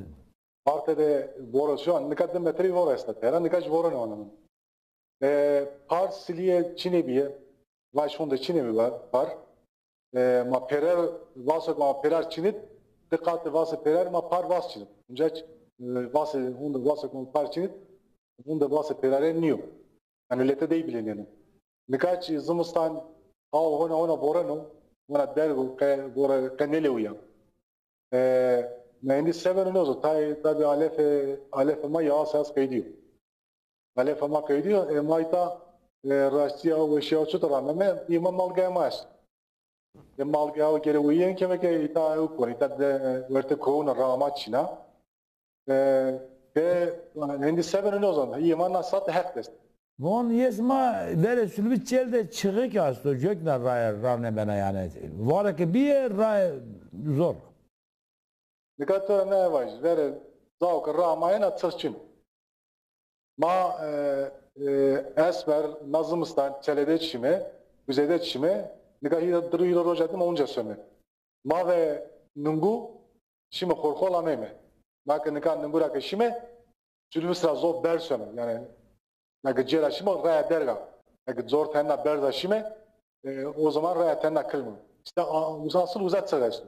Marte de voro şu an, nika di metrî voro esta, tera nika jî voro ne. E, par silîye çinê bîye, vaj honde çinê bî va-, par. E, ma pêrer, vaso ke ma pêrer çinit, di qatê vasê pêrer ma par vas çinit. Onca ç-, e, vasê honde, vaso ke ma par çinit, honde vasê pêrere nîyo. Yanî lete dey bilêneno. Nika çi zimistan, aw hona hona boreno, hona derg o, qe, bore, qe nêlewîya. E, ma êndî se beno nêzo, tay tabî alefê, alefê ma ya sas qeydîyo. Alefê ma qeydîyo, e, ma îta, e, raştîya, weşîya çitur ameme, î ma malgaya ma est. E, malgaya o gere weyîyen keme ke îta ew kon, îta de, e, werte kowuna rama çîna. E, ke, êndî se beno nêzon, î ma na sat heq est. Von yê sima verê Sulvî Çel de çixik asto, cokna raye ravne bena yani. Vare ke bîye raye zor. Nika to ra nêvajî, verê cao ke ra ma yena çix çin. Ma, e, e, esmer, na zimistan, çelede çîme, kuzeyde çîme, nika hîra, di ro-, hîra roja dima onca some. Ma ve ningû şîme xorxol ameyme. Ma ke nika ningû ra ke şîme, Sulvî sira zof berz some. Yanî, eke cêra şîme raya derg a. Eke zor tena berz a şîme, e, o zaman raya tena kilm a. Îşte, a, uza, asıl uza çix esto.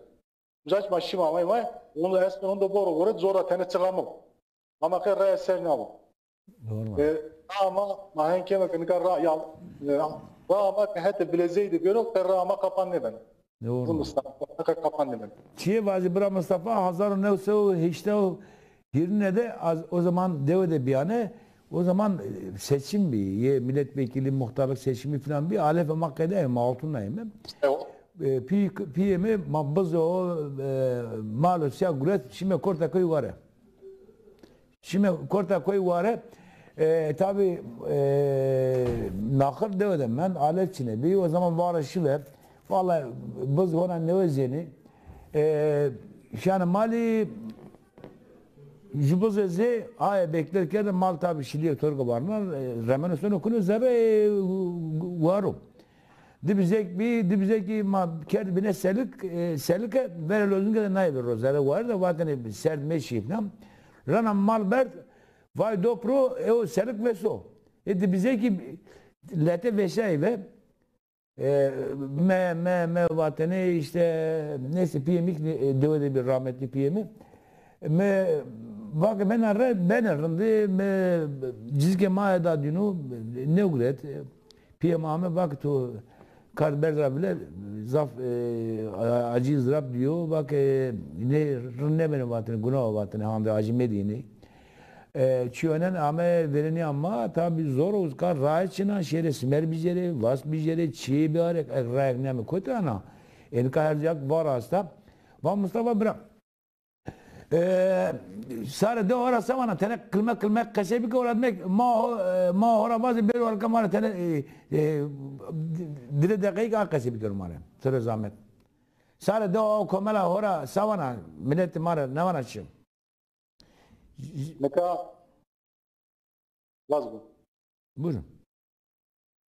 Uca çî ma şîme ameyme, onu esmen onu da boro gore zor ra tenê çiqamim. Ama qey raya ser nabo. Doğru. E, ama ma hen keme ke nika ra, ya, e, ra ama ke hetê Bilezey de bêro, qey ra ama kapan nêbeno. Doğru. Zî Mustafa, qey kapan nêbeno. Çiyê vazî bira Mustafa, hezar û new sey û heştay û hîrê de az, o zaman dewe de biyane, o zaman, e, seçim bi, yê milletvekili, muhtarlık seçimi falan bi, alef ma qede, ma altın nayme. E, o. E, pi, piyê mi, ma biz o, e, mal û siya guret, şîme Kortakoy ware. Şîme Kortakoy ware, e, tabî, e, naxir dewe de mend, alet çine bî. O zaman vare şîve. Vallahi biz hona newe zênî. E, şîyane malî, ju bizê zê aye bekler kerde, mal tabî şilîye torge varna, e, remeno sono kuno zerre, e, waro. Di bizek bî, di bizekî ma kerd bine selik, e, selike, verê lozunge de nayê bi rozere ware de vatene serd meşî falan. Rana mal berd, vay do pro, e, o selik veso. E, di bizekî lete veşayî ve, e, me, me, me vatene işte, neyse piyê mi, e, dewe de bir rahmetli piyê mi. Mi vake bena re, bena rindî, mi cizike ma eda dîno, nêguret. Piyê ma ame vake to kard berz ra bile, zaf, e, a-, acî izrab dîyo, vake nê rind nêbeno vatene, guna o vatene, hande acî medî nê. E, çîyonen ame verenîya ma, tabî zor o, ka rae çina, şêrê simer bicêrê, vas bicêrê, çîyê biarê, ek raek nêame kotî ana. E, nika her cak var asta. Va Mustafa bira. E, sare de ora se vana, tene kilme kilme qesey bike, ora demek ma ho-, e, ma hora vazê bêro arka ma ra tene, e, e, dire deqeyîk a qesey bikero ma rê. Sire zahmet. Sare de o komela hora se vana, miletê ma rê nêvana çi? Nika Laz bû. Buyurun.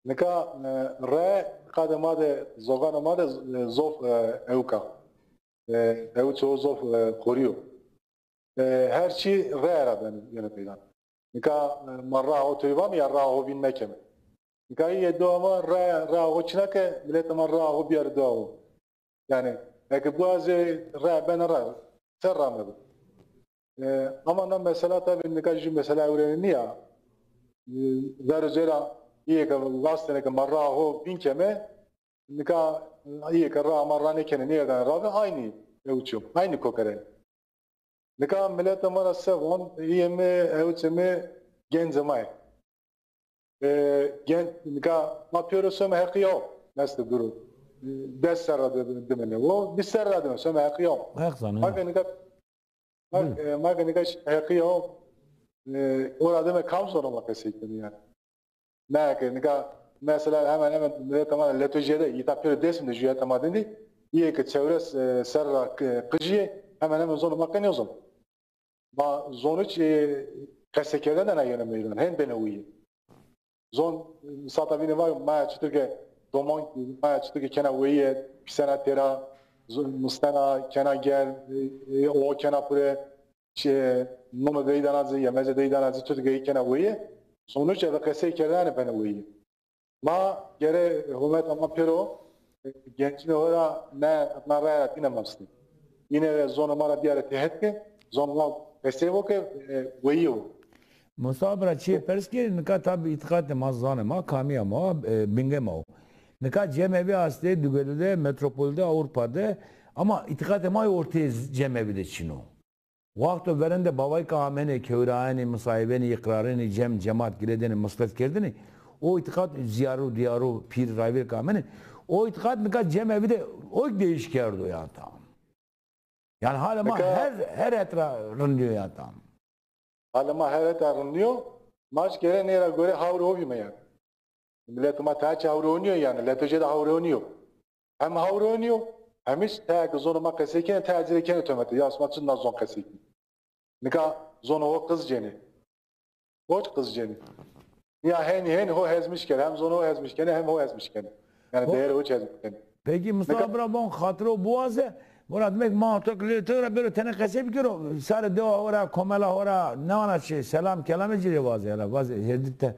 Nika, e, re qadê ma de, zoganê ma de, e, zof, e, ewk a. E, ewço zof, e, xorî yo. E, her çî re ra beno, yeno peyda. Nika, e, ma ra ho toy vame ya ra ho vîn mekeme. Nika îyê do ama re, ra ho çina ke miletê ma ra ho biyarê do ho. Yanî, eke biwazê re bena ra, ser ra mebe. E, ama na mesela tabî nika jû mesela ewrenî nîya. E, zerrê cêra îyê ke wastêne ke ma ra ho vîn keme, nika îyê ke ra ma ra nêkenê, nêerdane ra ve aynî ewço, aynî kokerê. Nika miletê ma ra se von, îyê mi, ewçê mi, gencê ma yê. E, gen-, nika ma pêro some heqîya o, neste duro. E, des serra de, dimene o, vîst serra de some heqîya o. Heq zanê. Ma ke nika, ma, e, ma ke nika heqîya o, e, ora dime kam zona ma qesey kenê yanî. Ne ke nika mesela hemen hemen miletê ma leto jêde, îta pêro Dêrsim de jû heta ma dindî, îyê ke çewres, e, serra qijî yê, hemen hemen zona ma qe nêzon. Ma zonû çî, e, qesekerdene na yeno meydan. Hên benê weyî. Zon, e, sata vînê ma, maya çitur ke doman, maya çitur ke kena weyîye, pîsena têra, zo-, mistena, kena germ, e, e, o kena pure, çi, nome dey dana ci, yemeze dey dana ci, çitur ke kena weyîye. Zonû çî eve qeseykerdene benê weyîye. Ma gere hurmeta ma pêro, e, gencînê ho ra ne, na raya ra tîne mastê. Îne re zonê ma ra biyare têhet ke, zonê ma qesey bo ke, e, weyî bo. Mustafa bira, çîyê pers ke, nika tabî îtîqatê ma, zanê ma, kamîya ma, e, bingê ma o. Nika cemevî astê, dugeli de, metropol de, Ewropa de, ama îtîqatê ma ortê cemevî de çin o. Waxto verên de bavayka amenê, kewrayenê, misaybenê, îqrarênê, cem, cemat girêdenê, mislet kerdênê, o îtîqat zîyaro, dîyaro, pîr, rayvêr ke amenê, o îtîqat nika cemevî de o kî değiş kerdo ya tam. Yanî halê ma her, her het ra rindîyo ya tam. Halê ma her het ra rindîyo, ma jî gere nê ra gore hawrê ho bîme yanî. Miletê ma tayê çî hawrê ho nîyo yanî, leto jêde hawrê ho nîyo. Hem hawrê ho nîyo, hem îş tayê ke zonê ma qesey kenê, tayê ci rê kenê tomete. Ya sima çi na zon qesey kenê? Nika zonê ho qizcênê. Ho çî qizcênê. Ya hênî hênî ho hezmîş kenê, hem zonê ho hezmîş kenê, hem ho hezmîş kenê. Yanî değerê ho çî hezmîş kenê. Pekî Mustafa bira, von xatiro biwaze, vona demek ma to ke lê to ra bêro tenê qesey bikero, sarê dewa ho ra, komela ho ra, nêvana çi, selam kelamê ci rê vaze, hela vaze, herdîp de,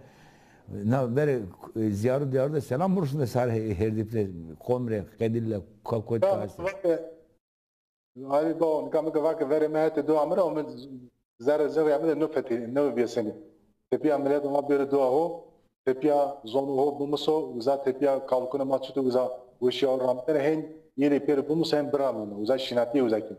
na verê, e, zîyaro dîyaro de selam bursun de sarê herdîp de, qom rê, qedîl de, ka kotî ka estê. Vake, Alî bo, nika mi ke vake verê mi hetê do amira, o mi zerre zerre amira no fetî, no vêsenî. Tepîya milet ma bêro do ho, tepîya zonê ho bimuso, uza tepîya kalikunê ma çito uza weşîya ho ramtene, hên yê rê pêro bimuso, hên biramîno, uza şînatîye uza kî.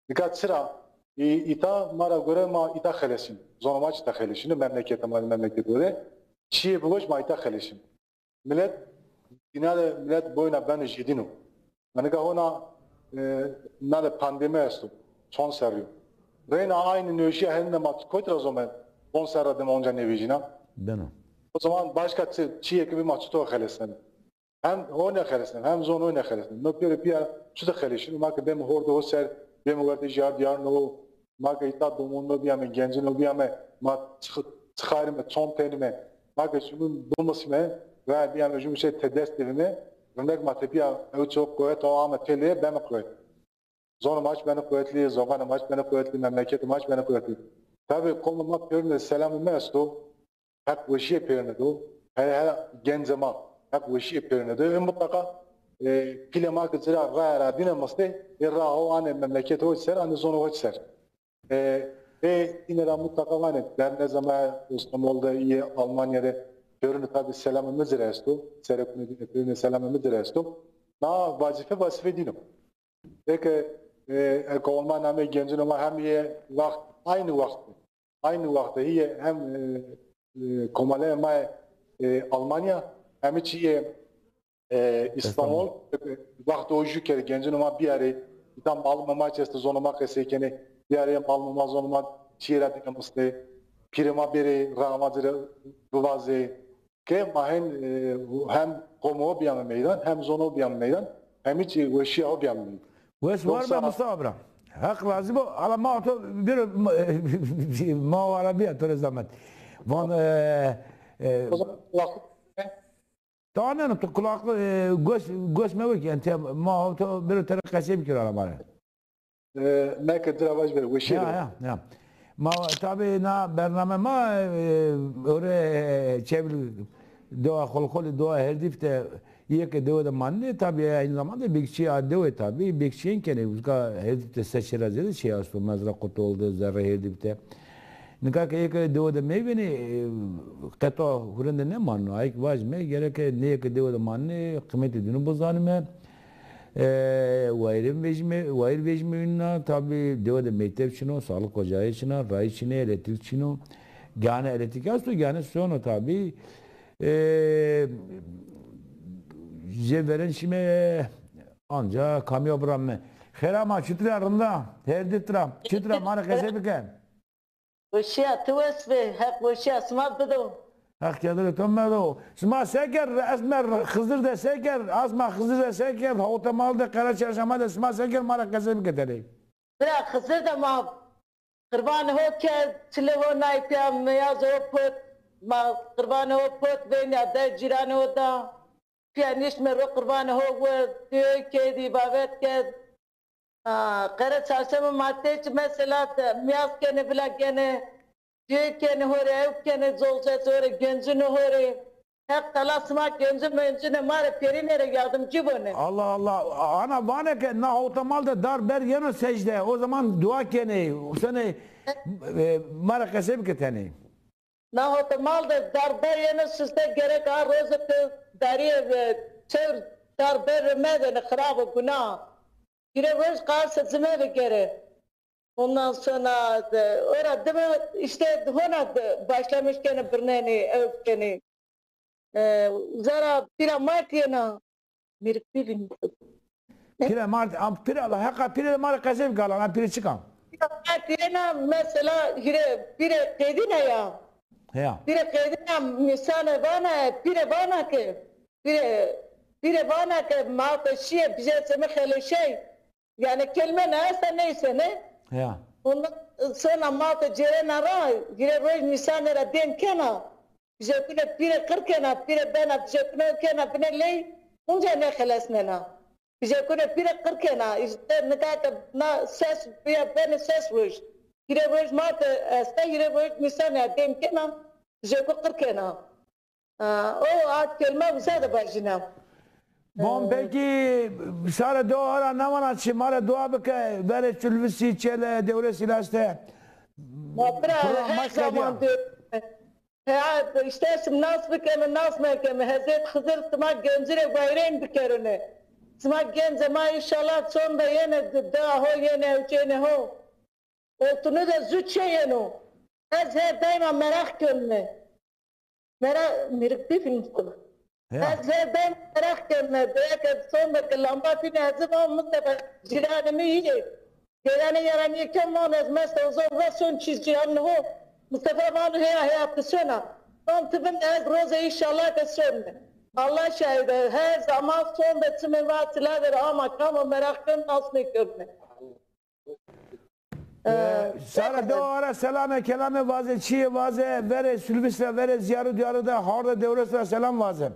Nika çira? Î-, îta ma ra gore ma îta xelesîn. Zonê ma çita xelesîno, memleketê ma, memleketê de. Çiyê biwaj ma îta xelesîn. Milet, îna de milet boyna beno jêdîno. Ma nika hona, e, na de pandemi esto. Çond serrî yo. Reyna aynî nêweşîya henî de ma kot ra zome, on serra de ma onca nêvejîna. Beno. O zaman başka çi-, çiyê ke bî ma çito xelesneme. Hem ho nêxelesneme, hem zonê ho nêxelesneme. No pêro pîya çito xelesîno, ma ke beme hordê ho ser, beme wertê jîyar dîyarunê ho, ma ke îta domonê ho bîyame, gencunê ho bîyame, ma çi-, çixarîme, çond tenîme, ma ke jumîn bimusîme, veya bîyame jumîn şey tedest de bîme, rindek ma tepîya ew ço quwet o ame têlê, beme quwet. Zonê ma çi beno quwetlî, zobanê ma çi beno quwetlî, memleketê ma çi beno quwetlî. Tabî qomê ma pêrune selamê mi esto, heq weşîye pêrune do. Hele hele gencê ma heq weşîye pêrune do. Ê mutlaka, e, pîlê ma ke ci ra raye ra dîne mistê, ê raa ho anê memleketê ho ser, anê zonê ho ser. E, ê îne ra mutlaka vanê, dernezê ma Îstanbul de, îyê Almanya de pêrune tabî selamê mi ci ra esto, serekune dîne pêrune selamê mi ci ra esto. Na vazîfe, vazîfe dîno. Eke, e, eke olma namê gencunê ma hem yê waxt, aynî waxt, aynî waxt de hîyê hem, e, e, komaleyê ma, e, Almanya, hem çî yê, e, Îstanbul, e, waxt o jû ke gencunê ma biyarê, îta malimê ma çi esto, zonê ma qesey kenê, biyarê malimê ma, zonê ma çîyê ra dîne mistê, pîrê ma bêrê raa ma ci rê bivazê, ke ma hên, e, hem qomê ho bîyame meydan, hem zonê ho bîyame meydan, hem çî weşîya ho bîyame meydan. Wes war be Mustafa bira. Heq razî bo. Ala ma to bir ma wara bîya to rê zehmet. Van, e, e, O zaman kulaklık Tamam yani, tu kulaklı, e, göz, göz me bik yani, te, ma to bir tere qesey bikir ala ma rê. E, meke dira vaj bere, weşîye. Ya, ya, ya. Ma, tabî na bername ma, e, ore, e, çevil doğa, Xolxolî doğa Herdîf de, yeke dewe de manne, tabî aynı zamanda bekçî a dewe tabî, bekçîyen kenê, uzka Herdîf de se çira zêde şey asto, mezra qutolde, zerre Herdîf de. Nika ke yeke dewe de meyvenê, e, qeto hurende nêmanno. Ayk vajime, gereke nê yeke dewe de manne, qîmetê dînû bizanime. E, wayîrê vejîme, wayîr vejîme wina, tabî dewe de mekteb çin o, sağlık ocağı çin a, rayî çin ê, elektrik çin o. Gane elektrik esto, gane sono tabî. E, jê veren şîme anca kamyo biramime. Xêra ma, çitur a, rind a? Herdîf tira, çitur a, ma rê qesey bike. Weşîya ti wes bê, Heq weşîya sima bido. Heq kedirê to medo. Sima se kerd? Ez mer Xizir de se kerd? Asma Xizir de se kerd? Hawtemal de, Qereçarşama de sima se kerd? Ma ra qesey bike tenê. Bira, Xizir de ma qirbanê ho kerd, çilê ho nay pîya, meyazê ho pot, ma qirbanê ho pot, veynîya der cîranê ho da. Pîya niştme ro qirbanê ho werd, duyoy kerd, îbadet kerd. Ha, Qereçarşeme ma tê çi mesela de mîyaz kenê, vila genê, duyoy kenê ho rê, ew kenê, zolzet ho rê, gencunê ho rê. Heq tala sima gencun mencunê ma rê pêrîne rê yardimcî bonê. Allah Allah. Ana vanê ke na hawtemal de dar ber yeno secde. O zaman dua kenê. Senê, e, ma rê qesey bike tenê. Na hawtemal de dar ber yeno siste, gerek a roze ke darîye, e, çewr dar ber ri medenê, xirab o, guna. Hîrê roj qase zime bigere. Ondan sonra de, ora dime işte hona de başlamış kenê birnenê, ew kenê. E, uza ra pîra ma tîyena. Mîrikbî vîn. Pîre ma rê, am, pîre, Allah heqa pîre ma rê qesey bike, Allah, na pîre çik a? Pîra ma tîyena, mesela hîrê pîre qedîna ya. Ya. Pîre qedîna, mîsane vana, pîre vana ke, pîre, pîre vana ke ma ke şîye, bijê se mi xeleşey. Yani kelme ne esta, neyse ne. Ya. Ondan sonra ma ke cêrena ra, hîrê roj mîsane ra dên kena. Fîzekune pîre qir kena, pîre bena fîzekune kena binê ley, unca nêxelesnena. Fîzekune pîre qir kena, îşte nika ke na ses, pîya benê ses roj. Hîrê roj ma ke esta, hîrê roj mîsane ya dên kena, fîzeku qir kena. Ha, o a kelma uza de vajîna. Van peki sare dua ara namana çi, ma re dua bike, verê Çulvisî, Çele, Dewresî laste. Ma bira her zaman diyor. He, işte sima nas bikeme, nas mekeme. Hezret Xizir sima gencî rê wayirên bikerune. Sima gence ma înşallah sonde yene da ho, yene ewçêne ho. Oltunu de zu çê yeno. Ez her daîma meraq kenme. Mera-, mîrik bî fîlm kula. Ya. Ez her daîma meraq kenme. Beye ke sonde ke lamba fîne ez va Mustafa cîranê mi îyê. Gêrenê yaranîye kem van ez mest o zor ve son çîz cîran ho. Mustafa van heya heya ti sona. Van ti bin ez roze înşallah ke sonme. Allah şahid e, her zaman sonde çimê va tila ver ama kam o meraq ken nas nêkerdne. Ee, sare de ara selame kelame vaze, çîyê vaze, verê Sulvis ra, verê Ziyarû Diyarû de, horde Dewres ra selam vaze.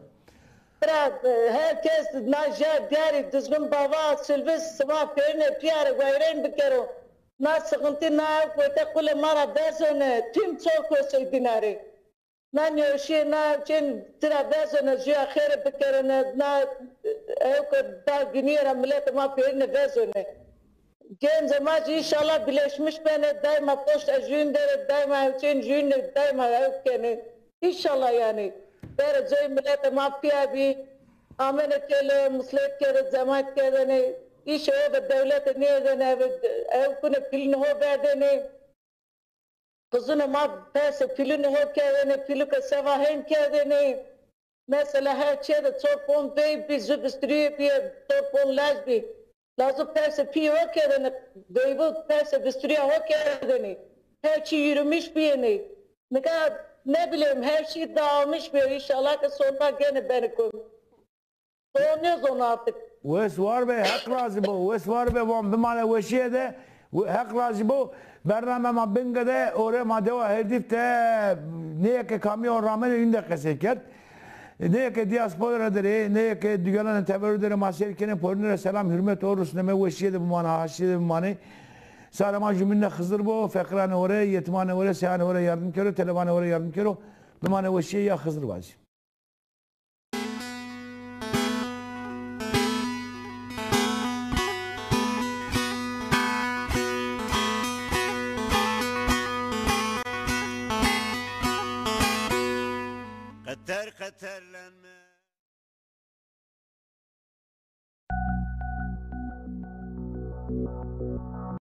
Bira, e, herkes na ja diyarî Duzgun Bava, Sulvis, sima pêrine pîyare wayirên bikero. Na sıkıntı, na kote qule ma ra vezone, tüm çok köşe dinare. Na nêweşîye, na çên tira vezone, jûya xêre bikerone, na, e, ew ke da ginîye ra miletê ma pêrine vezone. Gencê ma jî înşallah bileşmiş benê, daîma poşta jûn der ê, daîma ew çên jûn ê, daîma ew kenê. Înşallah yanî. Bere coyê miletê ma pîya bî, amêne kêle, muslet kerde, cemaet kerdene, îşê ho ve dewlete nêdene, ew kune pîlûnê ho verdene. Qizûnê ma persê pîlûnê ho kerdêne, pîlûke seva hên kerdêne. Mesela her çê de çor pon veyv bî, zu bistirîye bîye, çor pon laj bî. Lazû persê pîyê ho kerdêne, veyvû persê bistirîya ho kerdêne. Her çî yürümüş bîyêne. Nika ne bileyim, her şey dağılmış bîyo. Înşallah ke sonda gene benê kom. Zor nêzon artık. Wes war be, Heq razî bo. Wes war be, van bimane weşîye de. Heq razî bo. Bername ma Bingê de, ore ma dewa Herdîf de neyê ke kamîyon ramene, wîn de qesey kerd. Neyê ke diaspora de rê, neyê ke dükkananê teberû de rê ma seyr kenê, porîne ra selam, hurmet o rusneme, weşîye de bimane, haşîye de bimane. Sare ma jumîn de Xizir bo, feqiranê ore, yetimanê ore, seyanê ore yardim kero, telebanê ore yardim kero. Bimane weşîye, ya Xizir vacî. Qeter qeterlenme.